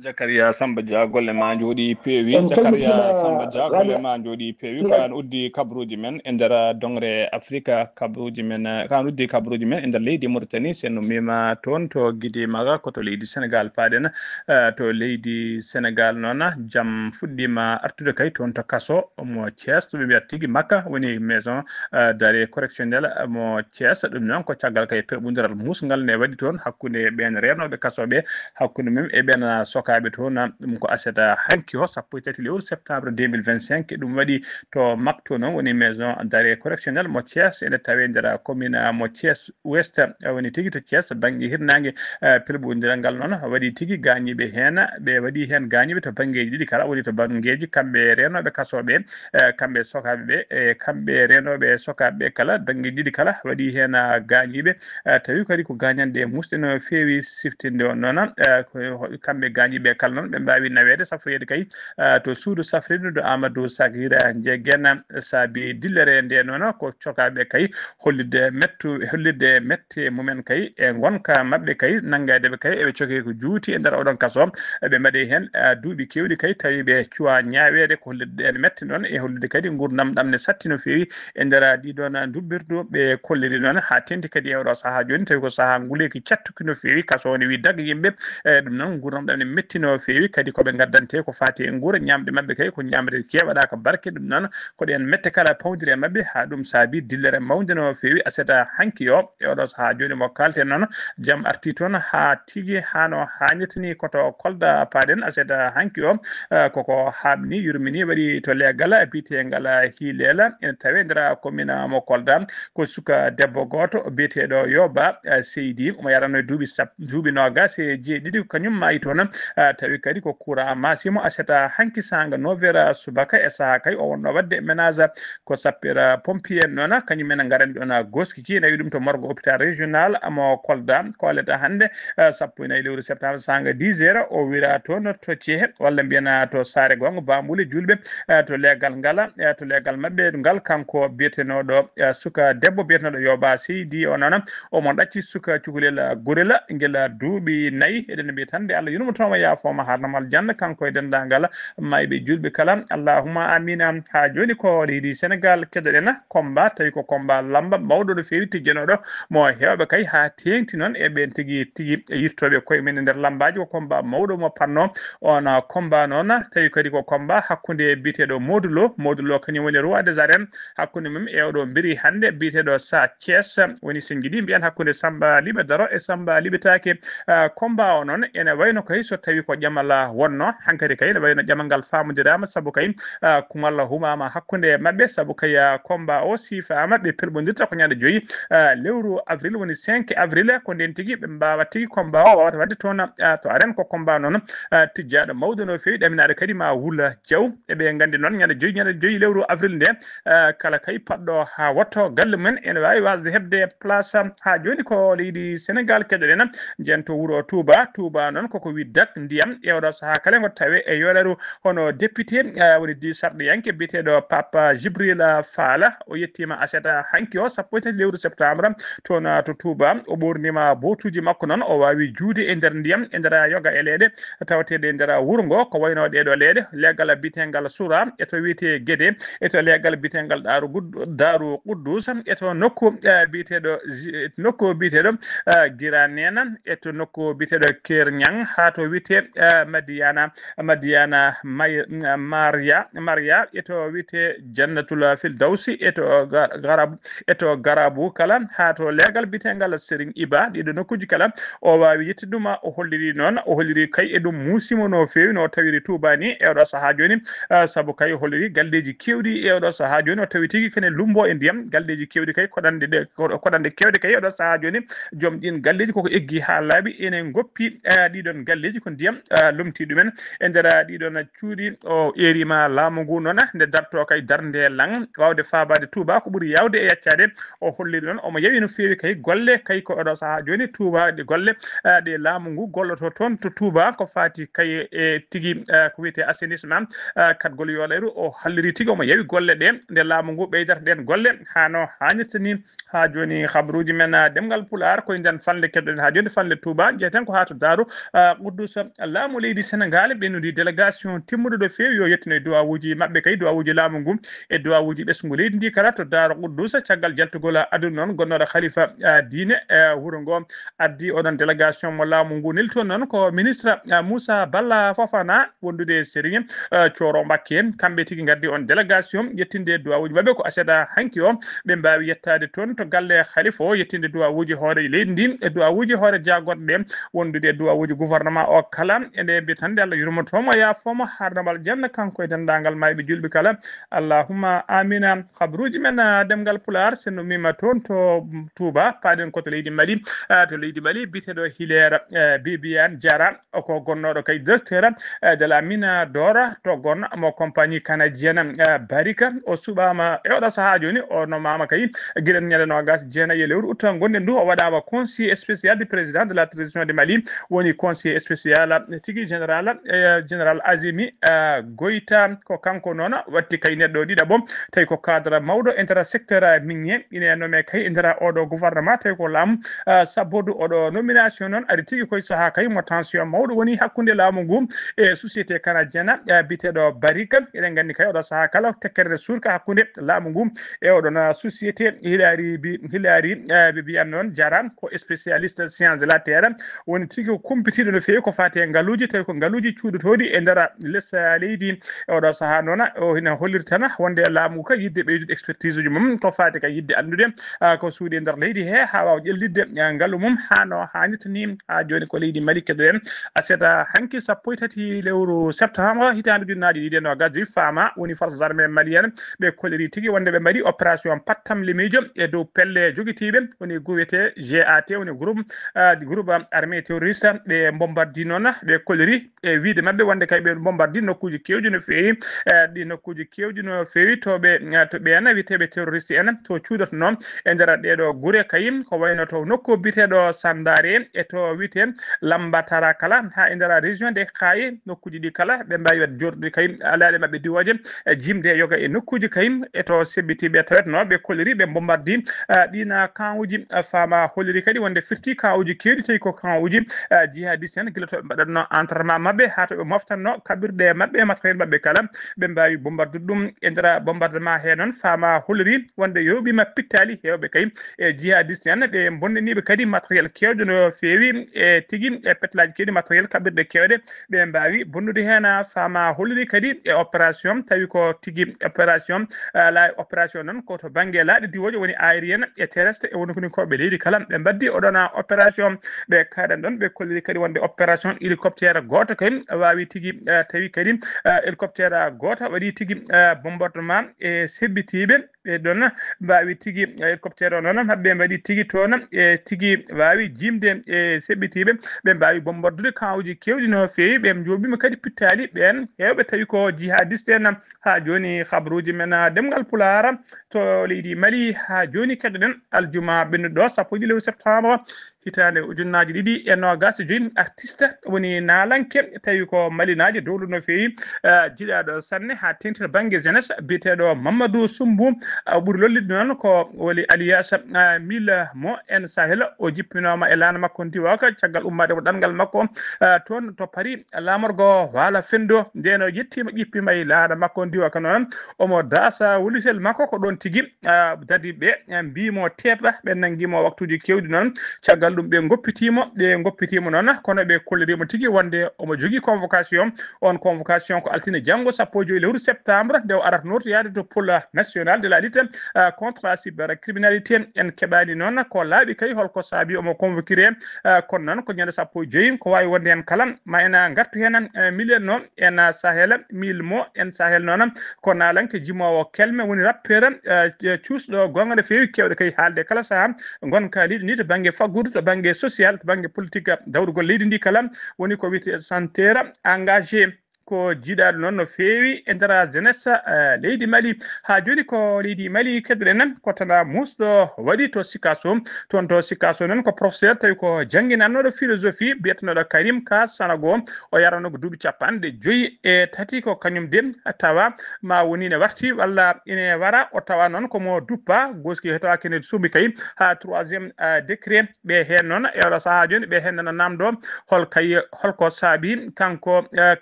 Zakaria Samba Dia, golle ma njooɗi peewi. En Zakaria calmitima, Samba Dia, golle Ralia. Ma njooɗi peewi. Ko an uddi kabruuji men e nder doŋre Afrika, kabruuji men, eh, ko an uddi kabruuji men e nder leydi Mauritanie. So en ummiima toon to Gidi Maga, ko to leydi Senegal paaɗen, eh, to leydi Senegal noon, jam fuɗɗiima artude kay toon to kaso mo Thiès, to ɓe mbiyata tigi Makka, woni maison, eh, d'arrêt correctionnel mo Thiès. Ɗum noon ko caggal kay perɓondiral muusngal nde waɗi toon hakkunde ɓeen reenooɓe kasooɓe, hakkunde mum e ɓeen sokaaɓe toon. Ɗum ko aset hanki o, sappo e tati lewru septembre deux mille vingt-cinq. Ɗum waɗi to Makto noon, woni maison d'arrêt correctionnel mo Thiès, ene tawee nder commune mo Thiès Ouest, woni tigi to Thiès, bannge hirnaange. Eh, pelɓondiral ngal noon waɗi tigi gaañiiɓe heen, ɓe waɗi heen gaañiiɓe to banngeeji ɗiɗi kala, woni to banngeeji kamɓe reenooɓe kasooɓe, eh, kamɓe sokaaɓe ɓe, e kamɓe reenooɓe sokaaɓe ɓe kala, banngeeji ɗiɗi kala waɗi heen, ah, gaañiiɓe. Eh, tawi kadi ko gaañanɗe musɗe no feewi siftinde on noon, eh, ko kamɓe gaañiiɓe kala noon ɓe mbaawi naweede safroyeede kay, eh, to suudu safrirdu Amadou Sagira Ndiéguène, saabi dillere nde noon ko cokaaɓe kay hollitde mettu, hollitde mette mumen kay e ngonka maɓɓe kay, nanngeede ɓe kay eɓe cokee ko juuti e nder oɗon kaso. Eɓe mbaɗe heen, ah, duuɓi keewɗi kay, tawi ɓe cuwaa ñaaweede, ko hollitde en mette noon e hollitde kadi nguurndam ɗam ne satti no feewi e nder, ah, ɗii ɗoon, ah, nduɓɓirdu ɓe kolliri noon haa teeŋti kadi e oɗo sahaa jooni, tawi ko sahaa nguleeki cattuki no feewi, kaso o ne wii dag yimɓe, e ɗum noon nguurndam ɗam ne metti no feewi, kadi ko ɓe ngaddante ko faati e nguura, ñaamde maɓɓe kay ko ñaamde keewaɗaaka barke. Ɗum noon ko ɗeen mette kala pawndiri e maɓɓe, haa ɗum saabi dillere mawnde no feewi aset hanki o. E oɗo sahaa jooni mo kaalten noon, jam arti toon haa tigi haa no haanirta ni. Ko to Kolda paaɗen aset hanki o, eh, koko haaɓni, yurmini, waɗi to leegal biyeteengal Hiileela, ene tawee nder commune mo Kolda. Ko suka debbo gooto biyeteeɗo Yoba, eh, Seydi, omo yaranno e duuɓi sap-, duuɓi noogaas e jeeɗiɗi, ko kañum maayi toon. Eh, tawi kadi ko courant maasi mo aset hanki saanga neuf heures subaka, e sahaa kay o wonno waɗde ménage. Ko sapeur pompier en noon, kañum en ngarani ɗoon goskiki, nawi ɗum to morgue hôpital régional mo Kolda. Ko alata hannde, eh, sappo e nayi lewru septembre, saanga dix heures, o wira toon to Cehe, walla mbiyen to Saare Gongo, Bambuli, Julɓe, eh, to leegal ngal, eh, to leegal maɓɓe ngal, kanko biyetenooɗo, eh, suka debbo biyetenooɗo Yoba Seydi o noon, omo ɗacci suka cukalel gorel ngel duuɓi nayi. Eɗen mbiya tan nde Allah yurmotooma, yaafooma, haarnama aljanna, kanko e denndaangal maayɓe julɓe kala. Allahumma amina. Haa jooni ko leydi Senegal keɗoɗen combat, tawi ko combat lamba mawɗo no feewi, tijjanooɗo mo heewɓe kay haa teeŋti noon e ɓeen tigi tigi yirtooɓe koye men e nder lambaaji. Ko combat mawɗo mo panno. On combat noon tawi kadi ko combat hakkunde biyeteeɗo Modou Lo. Modou Lo kañum woni roi des arènes. Hakkunde mum e oɗo mbiri hannde biyeteeɗo Sa Thiès, woni so njiɗi mbiyen hakkunde Samba Liɓe Daro e Samba Liɓe Taake. Ah, combat o noon ene wayno kay so tawi ko ƴamal wonno, hankadi kay ene wayno ƴamal ngal faamodiraama, sabu kay, ah, kumal humaama hakkunde maɓɓe, sabu kay, ah, combat o siifaama ɓe pelɓondirta ko ñande joyi, ah, lewru avril, woni cinq avril, ko ndeen tigi ɓe mbaawa tigi combat o wawata waɗde toon, ah, to arène. Ko combat noon, ah, tijjaaɗo mawɗo no feewi, ɗaminaaɗo kadi ma wula jaw. Eɓe nganndi noon ñande joyi, ñande joyi lewru avril nde, eh, kala kay paɗɗo haa wotto galle mum en ene waawi waasde heɓde place. Haa jooni ko leydi Senegal keɗoɗen, njen to wuro Touba. Touba noon koko wi dak ndiyam e oɗo sahaa kala ngo tawe e yooleru. Hono député, eh, woni di sarɗiyanke biyeteeɗo Papa Jibril Fala, o yettiima aset hanki o, sappo e tati lewru septembre, toon to Touba. O ɓoorniima bootuuji makko noon, o waawi juude e nder ndiyam, e nder yoga e leeɗe tawateeɗe e nder wuro ngo, ko wayno ɗeeɗo leeɗe, leegal biyeteegal Sura, e to wiyetee Gede, e to leegal biyeteegal Daaru Gud-, Daaru Quddus, e to nokku, eh, biyeteeɗo Zi-, nokku biyeteeɗo, eh, Giraneena, e to nokku biyeteeɗo Kerñang, haa to wiyetee, eh, Madiyana, Madiyana May-, Mariya, Mariya, e to wiyetee Jannatul Firdawsi, e to Ga-, Garab-, e to Garabu kala, haa to leegal biyeteegal Serigne Iba. Ɗiɗo nokkuuji kala o waawi yettude ɗum, o holliri noon, o holliri kay e ɗum muusiima no feewi no tawiri Touba ni e oɗo sahaa jooni, ah, sabu kay o holliri galleeji keewɗi e oɗo sahaa jooni, o tawi tigi kene lumbo e ndiyam, galleeji keewɗi kay koɗanɗe ɗe, ko-, koɗanɗe keewɗe kay e oɗo sahaa jooni, joom ɗiin galleeji koko eggi haa laaɓi, ene ngoppi, ah, ɗiɗon galleeji ko ndiyam, ah, lomti ɗumen. E nder, ah, ɗiɗon cuuɗi, o eeriima laamu ngu noon, nde darto kay darnde lang, waawde faabaade Touba ko ɓuri yaawde e yaccaade. O holliri noon omo yawi no feewi kay golle, kay ko oɗo sahaa jooni Touba ɗe golle, ah, ɗe laamu ngu golloto toon to Touba, ko faati kay e tigi, ah, ko wiyetee assainissement, ah, katgol yoolayru. O holliri tigi omo yawi golle ɗe, nde laamu ngu ɓeydata ɗeen golle haa no haanirta ni. Haa jooni, habruuji men, ah, ɗemngal Pulaar, koye nder fanle keɗoɗen haa jooni, fanle Touba, njeheten ko haa to Daaru, ah, Quddus. Laamu leydi Senegal ɓennude délégation timmuɗo ɗo feewi, yo yettino e duwawuuji maɓɓe kay, duwawuuji laamu ngu e duwawuuji ɓesngu leydi ndi kala to Daaru Quddus. Caggal jaltugol aduna noon, gonnooɗo khalifa, ah, diine, ah, wuro ngo addi oɗon délégation mo laamu ngu. Neli toon noon ko ministre, ah, Moussa Balla Fofana, wondude e Serigne, eh, Thioro Mbacké. Kamɓe tigi ngaddi on délégation yettinde duwawuuji maɓɓe ko aset hanki o. Ɓe mbaawi yettaade toon to galle khalifa o, yettinde duwawuuji hoore leydi ndi, e duwawuuji hoore jaagorɗe ɗe, wondude e duwawuuji gouvernement o kala. E nde mbiya tan nde Allah yurmoto mo, yaafo mo, haarna mo aljanna, kanko e denndaangal maayɓe julɓe kala. Allahumma amina. Habruuji men, ah, ɗemngal Pulaar, so en ummiima toon to Touba, paaɗen ko to leydi Mali, ah, to leydi Mali, biyeteeɗo Hilaire, eh, Bibiane Diarra, o ko gonnooɗo kay directeur, eh, de la mine d'or to gon mo compagnie canadienne, eh, Barrick. O suɓaama e oɗo sahaa jooni, o nomaama kay giɗen ñande noogaas jeenayi e lewru août ngonɗen ndu. O waɗaama conseiller spécial du président de la transition du Mali, woni conseiller spécial, eh, tigi général, eh, général Azimi, eh, Goïta. Ko kanko noon watti kay neɗɗo ɗiɗaɓo, tawi ko cadre mawɗo e nder secteur minier, ine nommé kay e nder oɗo gouvernement, tawi ko laamu, ah, sabodu oɗo nomination noon ari tigi koye sahaa kay mo tension mawɗo woni hakkunde laamu ngu e société canadienne, ah, biyeteeɗo Barrick. Eɗen nganndi kay oɗo sahaa kala tekkere nde suurka hakkunde laamu ngu e oɗon, ah, société. Hilari Bi-, Hilari, ah, Bibiane noon Diarra ko spécialiste science de la terre, woni tigi ko kumpitiiɗo no feewi ko faati Te ngaluuji, tawi ko ngaluuji cuuɗotooɗi e nder les leydi. E oɗo sahaa noon, o hina holliri tan wonde laamu ka yiɗde ɓeydude expertise uji mum, ko faati ka yiɗde anndude, ah, ko suuɗi e nder leydi he, haa waawa ƴellitde, ah, ngalu mum haa no haanirta ni. Haa jooni ko leydi Mali keɗoɗen. Aset, ah, hanki sappo e tati lewru septembre, hitaande ujunnaaji ɗiɗi e noogas joyi, faama woni forces armées maliennes, ɓe kolliri tigi wonde ɓe mbaɗi opération pattamlimiijo e dow pelle jogitiiɓe, woni groupe wiyetee G A T, woni groupe, ah, groupe armée terroriste, ɓe mbombardii noon, ɓe kolliri e wiide maɓɓe wonde kay ɓe mbombardii nokkuuji keewɗi no feewi, eh, ɗi nokkuuji keewɗi no feewi to ɓe, eh, to ɓeen wiyeteeɓe terroriste en to cuuɗotonoo e nder ɗeeɗo gure kay, ko wayno to nokku biyeteeɗo Sandare e to wiyetee Lambatara kala, haa e nder région de Kaayi, nokkuuji ɗi kala ɓe mbaawi waɗde jooɗoɗi kay alaaɗe maɓɓe diwooje, eh, jimde yoga e nokkuuji kay e to sebbitiiɓe tawetnoo ɓe kolliri ɓe mbombardii, eh, ɗiin kawuuji, eh, faama holliri kadi wonde firti kawuuji keewɗi tawi ko kawuuji, eh, jihadiste en gila to ɓe mbaɗatnoo entraînement maɓɓe haa to ɓe moftatnoo kaɓirɗe maɓɓe, matériel maɓɓe kala, ɓe mbaawi bombardude ɗum. E nder bombardement he noon, faama holliri wonde yooɓiima pittaali heewɓe kay e jihadiste en, ɓe bonnaniiɓe kadi matériel keewɗo no feewi e tigi e petlaaji keewɗi, matériel kaɓirɗe keewɗe, ɓe mbaawi bonnude heen. Faama holliri kadi e opération, tawi ko tigi opération, ah, la opération noon ko to bannge laaɗe diwooje, woni aérienne e terrestre, e woni ko ni ko ɓe leydi kala ɓe mbaddi oɗon opération. Ɓe kaaɗan ɗon, ɓe kolliri kadi wonde opération hélicoptère gooto kay waawi tigi, ah, tawi kadi, ah, hélicoptère gooto waɗi tigi, ah, bombardement e sebbitiiɓe. Ɓe ɗon mbaawi tigi, eh, hélicoptère o noon, maɓɓe mbaɗi tigi toon, e tigi waawi jimde e seɓɓitiiɓe, ɓe mbaawi bombardude kawuuji keewɗi no feewi, ɓe njooɓiima kadi pittaali ɓeen heewɓe tawi ko jihadiste en. Haa jooni, habruuji men, ah, ɗemngal Pulaar to leydi Mali, haa jooni keɗoɗen aljuma ɓennuɗo sappo e ɗiɗi lewru septembre, hitaande ujunnaaji ɗiɗi e noogas e joyi, artiste woni naalanke, tawi ko malinaajo dowluɗo no feewi, eh, jiɗaaɗo sanne haa teeŋti to bannge jeunesse, biyeteeɗo Mamadou Soumbu, eh, ɓuri lollude noon ko woni alias, eh, Mille Mo en Sahel. O jippinooma e laana makko ndiwaka caggal ummaade ko ɗanngal makko, eh, toon to Paris, laamorgo Waala Fenndo. Ndeen o yettiima, ƴippiima e laana makko ndiwaka noon, omo daasa wolisel makko ko ɗoon tigi, ah, dadi ɓe, eh, mbii mo teeɓa, ɓe nanngi mo waktuuji keewɗi noon. Caggal ɗum ɓe ngoppitii mo, ɓe ngoppitii mo noon, kono ɓe kollirii mo tigi wonde omo jogii convocation. On convocation ko altine janngo sappo e joy lewru septembre, nde o arata nootoyaade to pôle national de la lutte, ah, contre la cybercriminalité. En keɓaani noon ko laaɓi kay holko saabi omo convoqué, ah, kono noon ko ñande sappo e joy, ko waawi wonde heen kala, ma en ngartu heen, eh, milen no en Sahel, Mille Mo en Sahel noon, ko naalanke jimoowo kelme, woni rappeur, eh, cuusɗo goonga no feewi, keewɗo kay haalde kala sahaa. Ngonka leydi ndi to bannge faggudu, to bannge social, to bannge politique, dawrugol leydi ndi kala, woni ko wiyetee chanteur engagé. Ko jiiɗaaɗo noon no feewi e nder jeunesse, eh, leydi Mali. Haa jooni ko leydi Mali keɗoɗen, ko tana muusɗo waɗi to Sikaso. Toon to Sikaso noon ko professeur, tawi ko jannginannooɗo philosophie, biyetenooɗo Karim Ka Sanago. O yarano ko duuɓi capanɗe joyi e tati, ko kañum de tawa ma woni ne warti walla ine wara, o tawa noon ko mo duppa, goski he tawa kene suuɓi kay haa troisième, ah, décret. Ɓe heen noon e oɗo sahaa jooni, ɓe heen noon namdo hol kay, holko saabi kanko, ah,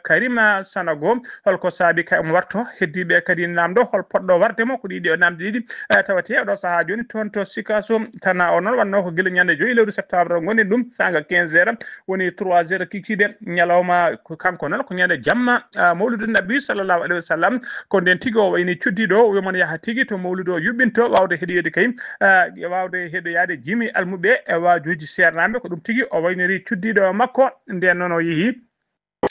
Karima Sanago, holko saabi kay omo warto, heddiiɓe kadi namdo hol poɗɗo warde mo, ko ɗiɗi o namde ɗiɗi, ah, tawate oɗo sahaa jooni toon to Sikaso. Tana o noon wannoo ko gila ñande joyi lewru septembre ngonɗen ɗum, saanga quinze heures, woni trois heures kikiiɗe ñalawma. Ko kanko noon ko ñande jamma, ah, mawludu Nabi sallallahu alaihi wasallam. Ko ndeen tigi o wayni cuddiiɗo o, wiyama yaha tigi to mawludu o yuɓɓinto, waawde heɗoyeede kay, ah, waawde heɗoyaade jimi almuɓe e waajuuji seernaaɓe. Ko ɗum tigi o wayniri cuddiiɗo makko. Ndeen noon o yehi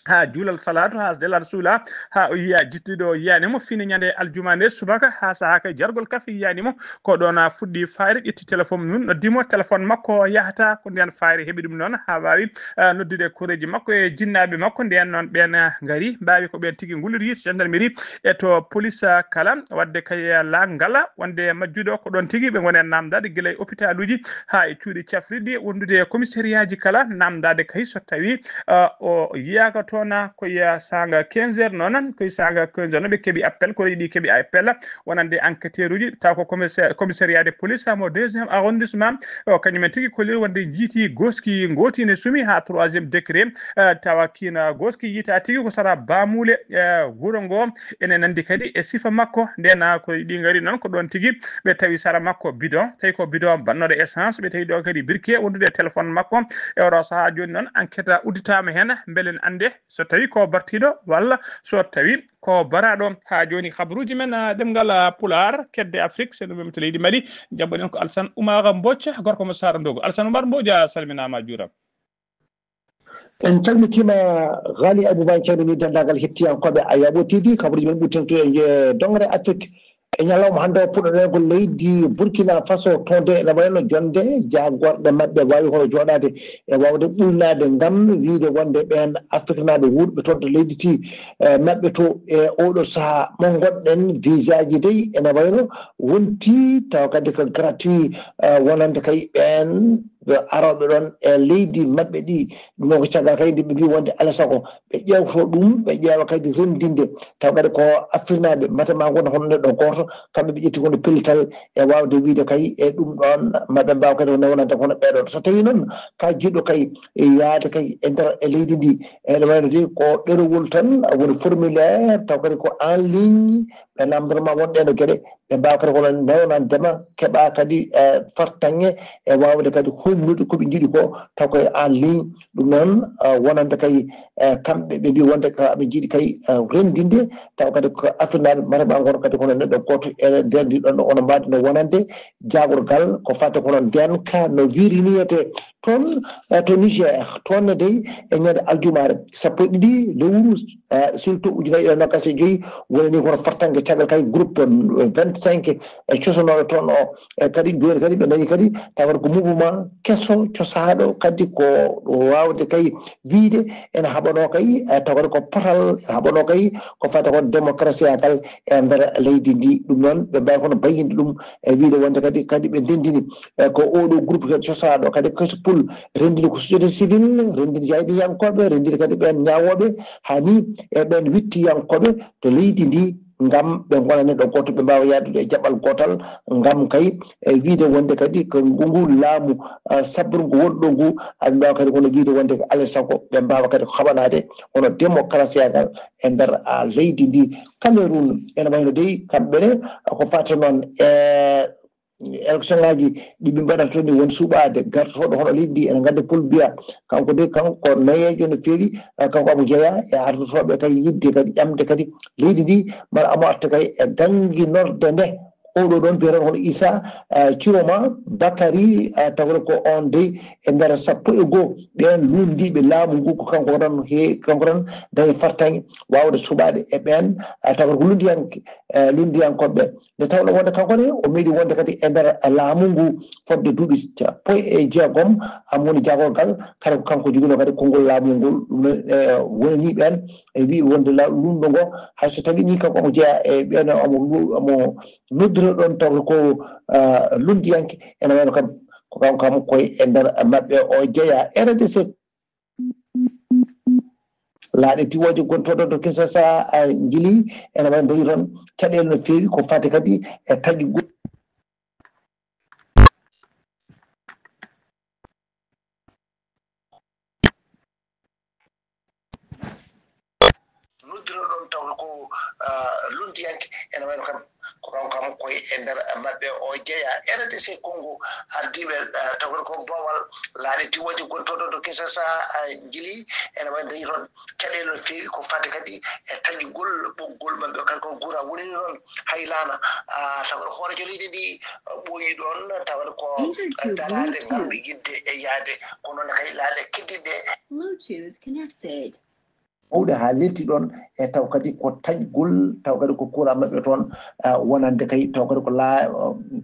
haa juulal salaatu, haa jalaal suula, haa o yiya jittuɗo o yiyani mo fini ñande aljuma nde subaka, haa sahaa kay jargol kafe yiyani mo. Ko ɗoon a fuɗɗi fayre, ƴetti téléphone mum, noddi mo, téléphone makko yahata. Ko ndeen fayre heɓi ɗum noon haa waawi, ah, noddude koreeji makko e jinnaaɓe makko. Ndeen noon ɓeen, ah, ngari, mbaawi ko ɓeen tigi ngulliri to gendarmerie e to police, ah, kala. Waɗde kay, ah, laangal wonde majjuɗo ko ɗoon tigi ɓe ngoni e namdaade gila e hôpitaluuji haa e cuuɗi cafrirɗi, wondude e commissariatji kala, namdaade kay so tawi, ah, o yiyaaka to Wona koye saanga quinze heures noon, koye saanga quinze heures noon ɓe keɓi appel, koreeji ɗi keɓi appel wonande enquêteur uji, taw ko commissaire, commissariat de police mo deuxième arrondissement, o kañum en tigi kolliri wonde jiiti gooski ngooti ne sumi haa troisième décret, eh, tawa kiina gooski yiita tigi ko sara baamuule, eh, wuro ngo, ene nanndi kadi e sifa makko. Ndena ko ɗi ngari noon ko ɗoon tigi ɓe tawi sara makko bidon, tawi ko bidon bannooɗo essence, ɓe tawi ɗo kadi birke wondude e téléphone makko. E oɗo sahaa jooni noon enquête udditaama heen, mbele en annde so tawi ko bartiiɗo walla so tawi ko baraaɗo. Haa jooni kabaruuji men, ah, ɗemngal, ah, Pulaar, kedde Afrik, so ɗum to leydi Mali, jaɓɓoɗen ko Alsan Oumar Mbodj, gorko mo Saara Ndogo. Alsan Oumar Mbodj, a salminaama, a juuraama. En calmitiima, Ghali Abouba, en calminii denndaangal hettiyankooɓe Ayabo T V, kabaruuji men ɓurten to e dongre Afrik. E ñalawma hannde o, puɗɗoɗen ko leydi Burkina Faso, toon de ene wayno jonde jaagorɗe maɓɓe waawi hono jooɗaade e waawde ɓulnaade ngam wiyde wonde ɓeen Afriknaaɓe wuurɓe toon to leydi ti, eh, maɓɓe to e oɗo sahaa mo ngonɗen, visaaji dey ene wayno wonti tawa kadi ko gratuit, eh, wonande kay ɓeen ɓe arooɓe ɗoon e leydi maɓɓe ɗi. Ɗum noon ko caggal kadi nde ɓe mbii wonde alaa sago ɓe ƴeewto ɗum, ɓe ƴeewa kadi renndinde. Taw kadi ko Afriknaaɓe, mate ma ngon hono neɗɗo gooto, kamɓe ɓe ƴetti kono pellital e waawde wiyde kay e ɗum ɗoon, ma ɓe mbaaw kadi ko newnande kono ɓee ɗoon. So tawii noon ka jiɗɗo kay e yahde kay e nder e leydi ndi, ene wayno de ko ɗerewol tan, woni formulaire, taw kadi ko en ligne, ɓe namndoro ma won ɗeen ɗo geɗe, ɓe mbaawa kadi kono newnande ma, keɓa kadi, eh, fartaŋŋe e waawde kadi huumnude ko ɓe njiɗi ko, taw koye en ligne. Ɗum noon, eh, wonande kay, eh, kamɓe ɓe mbii wonde ko aɓe njiɗi kay, eh, renndinde, taw kadi ko Afriknaaɓe mate ma ngon kadi kono neɗɗo gooto e nder ndi ɗon, ono mbaadi no wonande jaagorgal ko fate kono ndeenka no wiiri niyete. Toon, eh, to Niger, toon ne dey e ñande aljumaare sappo e ɗiɗi lewru, eh, silto ujunaaji ɗiɗi e noogaas e joyi, woni ni kono fartaŋŋe caggal kay groupe, eh, vingt-cinq e cosanooɗo toon o. E kadi jooni kadi ɓe dañi kadi tawa ko mouvement keso cosaaɗo kadi ko waawde kay wiyde ene haɓanoo kay, eh, tawa ko potal, ene haɓanoo kay ko fate ko démocratie agal e nder leydi ndi. Ɗum noon ɓe mbaawi kono bayyinde ɗum e wiyde wonde kadi, kadi ɓe ndenndini, e ko oɗo groupe kadi cosaaɗo kadi keso pul renndini ko société civile, renndini jayɗiyankooɓe, renndini kadi ɓeen ñaawooɓe, haa ni e ɓeen wittiyankooɓe to leydi ndi, ngam ɓe ngona neɗɗo gooto, ɓe mbaawa yahdude e jaɓɓal gootal, ngam kay e wiyde wonde kadi ko ngu, ngu laamu, ah, sabbungu wonɗo ngu, aɓe mbaawa kadi kono wiyde wonde ko alaa sago ɓe mbaawa kadi ko haɓanaade hono démocratie agal e nder, ah, leydi ndi. Cameroun ene wayno dey kamɓe ne ko fate noon e élection ngaji ɗi ɓe mbaɗata toon ni won suɓaade gartotooɗo hono leydi ndi. Ene nganndi Paul Biya, kanko de, kanko ko nayeejo no feewi, eh, kanko omo jeyaa e ardotooɓe kay yiɗde kadi ƴamde kadi leydi ndi, mbaɗa omo arta kay e gannginorde nde. Oɗo ɗoon mbiyata hono Issa, eh, Tchiroma Bakary, eh, tawata ko oon dey e nder sappo e goo ɓeen lunndiiɓe laamu ngu, ko kanko tan he-, kanko tan dañi fartaŋŋe waawde suɓaade e ɓeen, eh, tawata ko lunndiyanke, eh, lunndiyankooɓe ɓe. Nde tawnoo wonde kanko ne, o meeɗi wonde kadi e nder laamu ngu fodde duuɓi sappo e jeegom, am woni jaagorgal, kadi ko kanko joginoo kadi konngol laamu ngol. Ɗum noon, eh, woni ni ɓeen, e wii wonde la-, lunndu ngo, hay so tawii ni kanko omo jeyaa e ɓeen, omo lu-, omo noddira ɗoon taw ko, ah, lunndiyanke, ene wayno kam, ko kanko kam koye e nder maɓɓe o jeyaa. R D C. Laaɗe tiwooje gontooɗo to Kinshasa, a, njili, ene wayi ndoyi toon caɗeele no feewi, ko fati kadi e taƴugol. Noddiro ɗoon taw ko, ah, lunndiyanke, ene wayno kam, ko kanko kam koye e nder maɓɓe o jeyaa. R D C Congo, ardiiɓe, ah, tawata ko boowal laaɗe tiwooje gontooɗo to Kinshasa, ah, njili, ene wayi ndoyi toon caɗeele no feewi, ko fati kadi e taƴugol ɓoggol maɓɓe, kadi ko gura woni noon. Hay laana, ah, tawata hooreejo leydi ndi, ah, ɓooyi ɗoon, tawata ko daraade ngam yiɗde e yahde, kono noon kay laaɗe keddiiɗe. Bluetooth connected. Mawɗe haa letti ɗoon, e taw kadi ko taƴgol, taw kadi ko courant maɓɓe toon, ah, wonande kay, taw kadi ko laa-,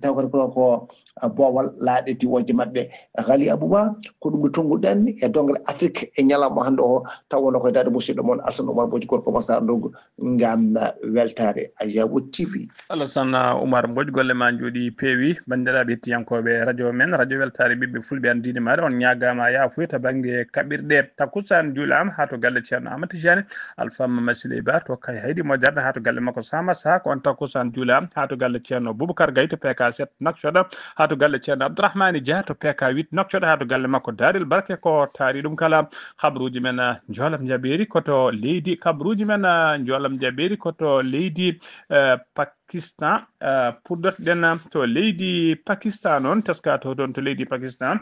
taw kadi ko, ko, boowal laaɗe diwooje maɓɓe. Ghali Abouba, ko ɗum ɗo tonnguɗen e dongle Afrique e ñalawma hannde o, taw wonno koye daade musidɗo mon Alsan Oumar Mbodj, gorko mo Sarr Ndongo, ngam weltaare Ayaawo T V. Alassane Oumar Mbodj, golle ma njooɗi peewi. Banndiraaɓe hettiyankooɓe radio men, radio weltaare ɓiɓɓe fulɓe, anndiinde maaɗa, on ñaagaama yaafuya to bannge kaɓirɗe. Takkusaan juulaama haa to galle Ceerno Amadou Tidiane, Alpha Mama Siley Ba to Kay Haydi mo Jarna, haa to galle makko Sama Sa, ko on takkusaan juulaama haa to galle Ceerno Boubacar Gaye to P K sept Nouakchott, haa to galle Ceerno Abdourahmane Dia to P K huit Nouakchott, haa to galle makko Daarel Barke, ko taari ɗum kala. Kabaruuji men, ah, njoolam jaɓeeri ko to leydi, kabaruuji men, ah, njoolam jaɓeeri ko to leydi, eh, Pakistan, eh, puɗɗotoɗen, ah, to leydi Pakistan noon, teska to toon to leydi Pakistan.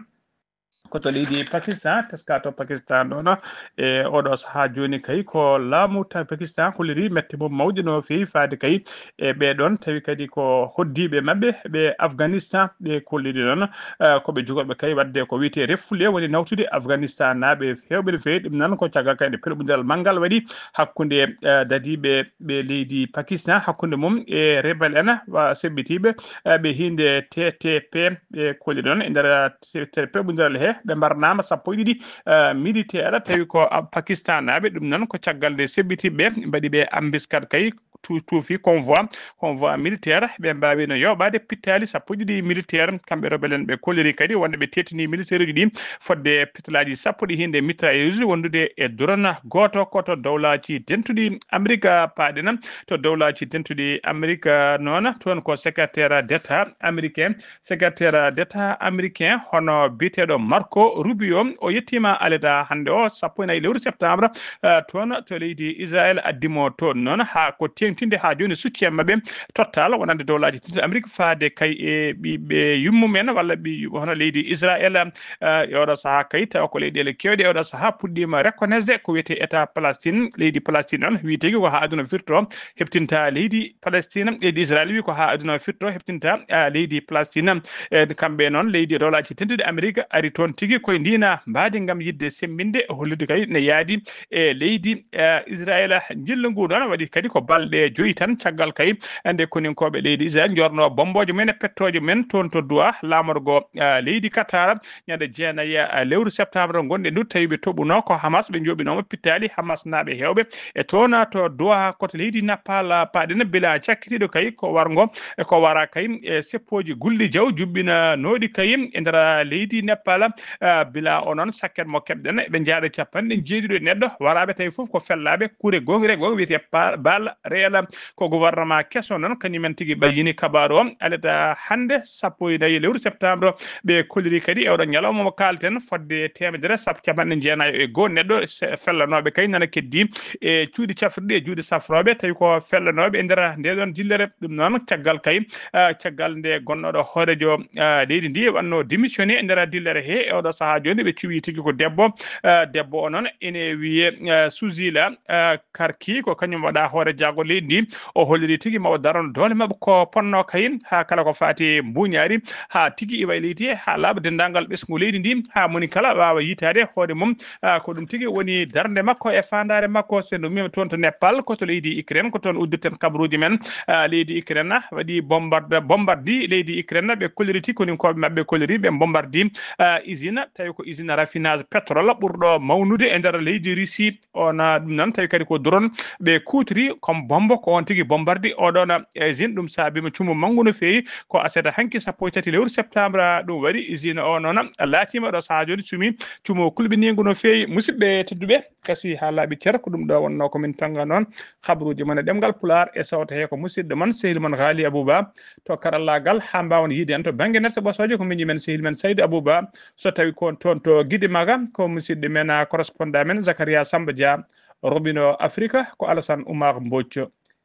Ko to leydi Pakistan, teska to Pakistan ɗoon, e oɗo sahaa jooni kay ko laamu ta Pakistan holliri mette mum mawɗi no feewi faade kay e ɓee ɗoon, tawi kadi ko hoddiiɓe maɓɓe ɓe Afghanistan ɓe kolliri noon, eh, ko ɓe jogorɓe kay waɗde ko wiyetee refoulé woni nawtude Afghanistan naaɓe heewɓe no feewi. Ɗum noon ko caggal kay nde pelɓondiral manngal waɗi hakkunde, eh, dadiiɓe ɓe leydi Pakistan, hakkunde mum e rebel en, wa seɓɓitiiɓe, eh, ɓe hiinde T T P, ɓe kolliri noon e nder, eh, te-, te-, pelɓondiral he, ɓe mbarnaama sappo e ɗiɗi, eh, militaire, tawi ko, ah, Pakistan naaɓe. Ɗum noon ko caggal nde seɓɓitiiɓe mbaɗi ɓe embuscade kay, tu-, tuufi convoi, convoi militaire, ɓe mbaawino yooɓaade pittaali sappo e ɗiɗi militaire. Kamɓe rebel en ɓe kolliri kadi wonde ɓe teetini militaire uji ɗi fodde pitalaaji sappo ɗi hiinde mitrailleuse wondude e drone gooto ko to dowlaaji dentuɗi Amerika paaɗena. To dowlaaji dentuɗi Amerika noon, toon ko secrétaire d'État américain, secrétaire d'État américain hono biyeteeɗo Marco Rubio, o yettiima aleda hannde o, sappo e nayi lewru septembre, eh, toon to leydi Israël, addi mo toon noon haa ko teeŋtinde haa jooni succee maɓɓe total wonande dowlaaji tati Amérique faade kay e ɓiɓɓe yummumen walla ɓi hono leydi Israël, eh, e oɗo sahaa kay tawa ko leyɗeele keewɗe e oɗo sahaa puɗɗiima reconnaître ko wiyetee État Palestine, leydi Palestine on wii tigi ko haa aduna firto heɓtinta leydi Palestine, leydi Israël wi ko haa aduna firto heɓtinta, ah, leydi Palestine. E kamɓe noon leydi dowlaaji dentuɗi Amérique ari toon tigi koye ndiina mbaadi ngam yiɗde semmbinde, hollude kay ne yaadi e leydi, eh, Israël. Njillu ngu noon waɗi kadi ko balɗe joyi tan caggal kay nde koninkooɓe leydi Israël njorno bommbooje mumen e pettooje mumen toon to Doha, laamorgo, eh, leydi Qatar, ñande jeenayi, eh, lewru septembre ngonɗen ndu, tawi ɓe toɓuno ko Hamas, ɓe njoɓinooma pittaali Hamas naaɓe heewɓe e toon to Doha, ko to leydi Nepal, paaɗen bila cakkitiiɗo kay ko warngo, e ko wara kay e seppooji gulɗi jaw juɓɓinanooɗi kay e nder leydi Nepal. Ah, bila o noon sakket mo keɓɗen, ɓe njaaɗa capanɗe jeeɗiɗo e neɗɗo waraaɓe, tawi fof ko fellaaɓe kure gongre gonga wiyetee pa-, bal réel. Ko gouvernement keso noon kañumen tigi ɓayyini kabaaru o. Aleda hannde sappo e nayi lewru septembre, ɓe kolliri kadi e oɗo ñalawma mo kaalten fodde teemedere sappo capanɗe jeenayo e goo neɗɗo se-, fellanooɓe kay nana keddi e cuuɗi cafrirɗi e juuɗe safrooɓe, tawi ko fellanooɓe e nder nde ɗoon dillere. Ɗum noon caggal kay, ah, caggal nde gonnooɗo hoorejo, ah, leydi ndi wanno démissionné e nder dillere he e oɗo sahaa jooni ɓe cuɓi tigi ko debbo, ah, debbo o noon ene wiyee, ah, Suzila, ah, Karki, ko kañum waɗa hoore jaago leydi ndi. O holliri tigi ma o daran doole maɓɓe ko ponno kay haa kala ko faati mbuñaari, haa tigi iwa e leydi he, haa laaɓa denndaangal ɓesngu leydi ndi, haa moni kala waawa yitaade hoore mum. Ah, ko ɗum tigi woni darnde makko e faandaare makko. So en ummima toon to Nepal, ko to leydi Ukraine, ko toon uddirten kabaruuji men. Ah, leydi Ukraine waɗi bombarde, bombardi leydi Ukraine, ɓe kolliri tigi koninkooɓe maɓɓe kolliri, ɓe bombardi, ah, usine, tawi ko usine raffinage pétrole ɓurɗo mawnude e nder leydi Russie. On, ah, ɗum noon tawi kadi ko drone ɓe kuutiri comme bombe, ko on tigi bombardi oɗon, ah, usine. Ɗum saabiima cumu manngu no feewi, ko aset hanki sappo e tati lewru septembre, ah, ɗum waɗi usine o noon laatiima ɗo sahaa jooni sumi cumu kulɓiniingu no feewi. Musidɓe tedduɓe, kasi haa laaɓi cer, ko ɗum ɗo wonnoo ko min pennga noon kabaruuji mon e ɗemngal Pulaar e sawto he ko musidɗo mon, sehil mon Ghali Abouba to karallaagal, haa mbaawon yiide en to bannge nette ɓosooje ko miñi men sehil men Saydou Abouba. So tawi ko on toon to Gidi Maga, ko musidɗo men, ah, correspondant men Zakaria Samba Dia, Robino Afrique, ko Alassane Oumar Mbodj.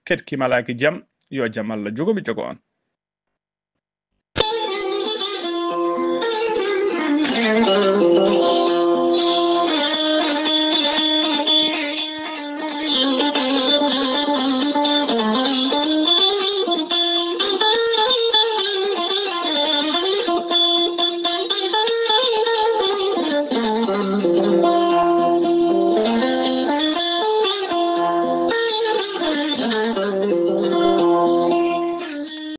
Keɗki malaaki jam, yo jam Allah jogo mi jogo on.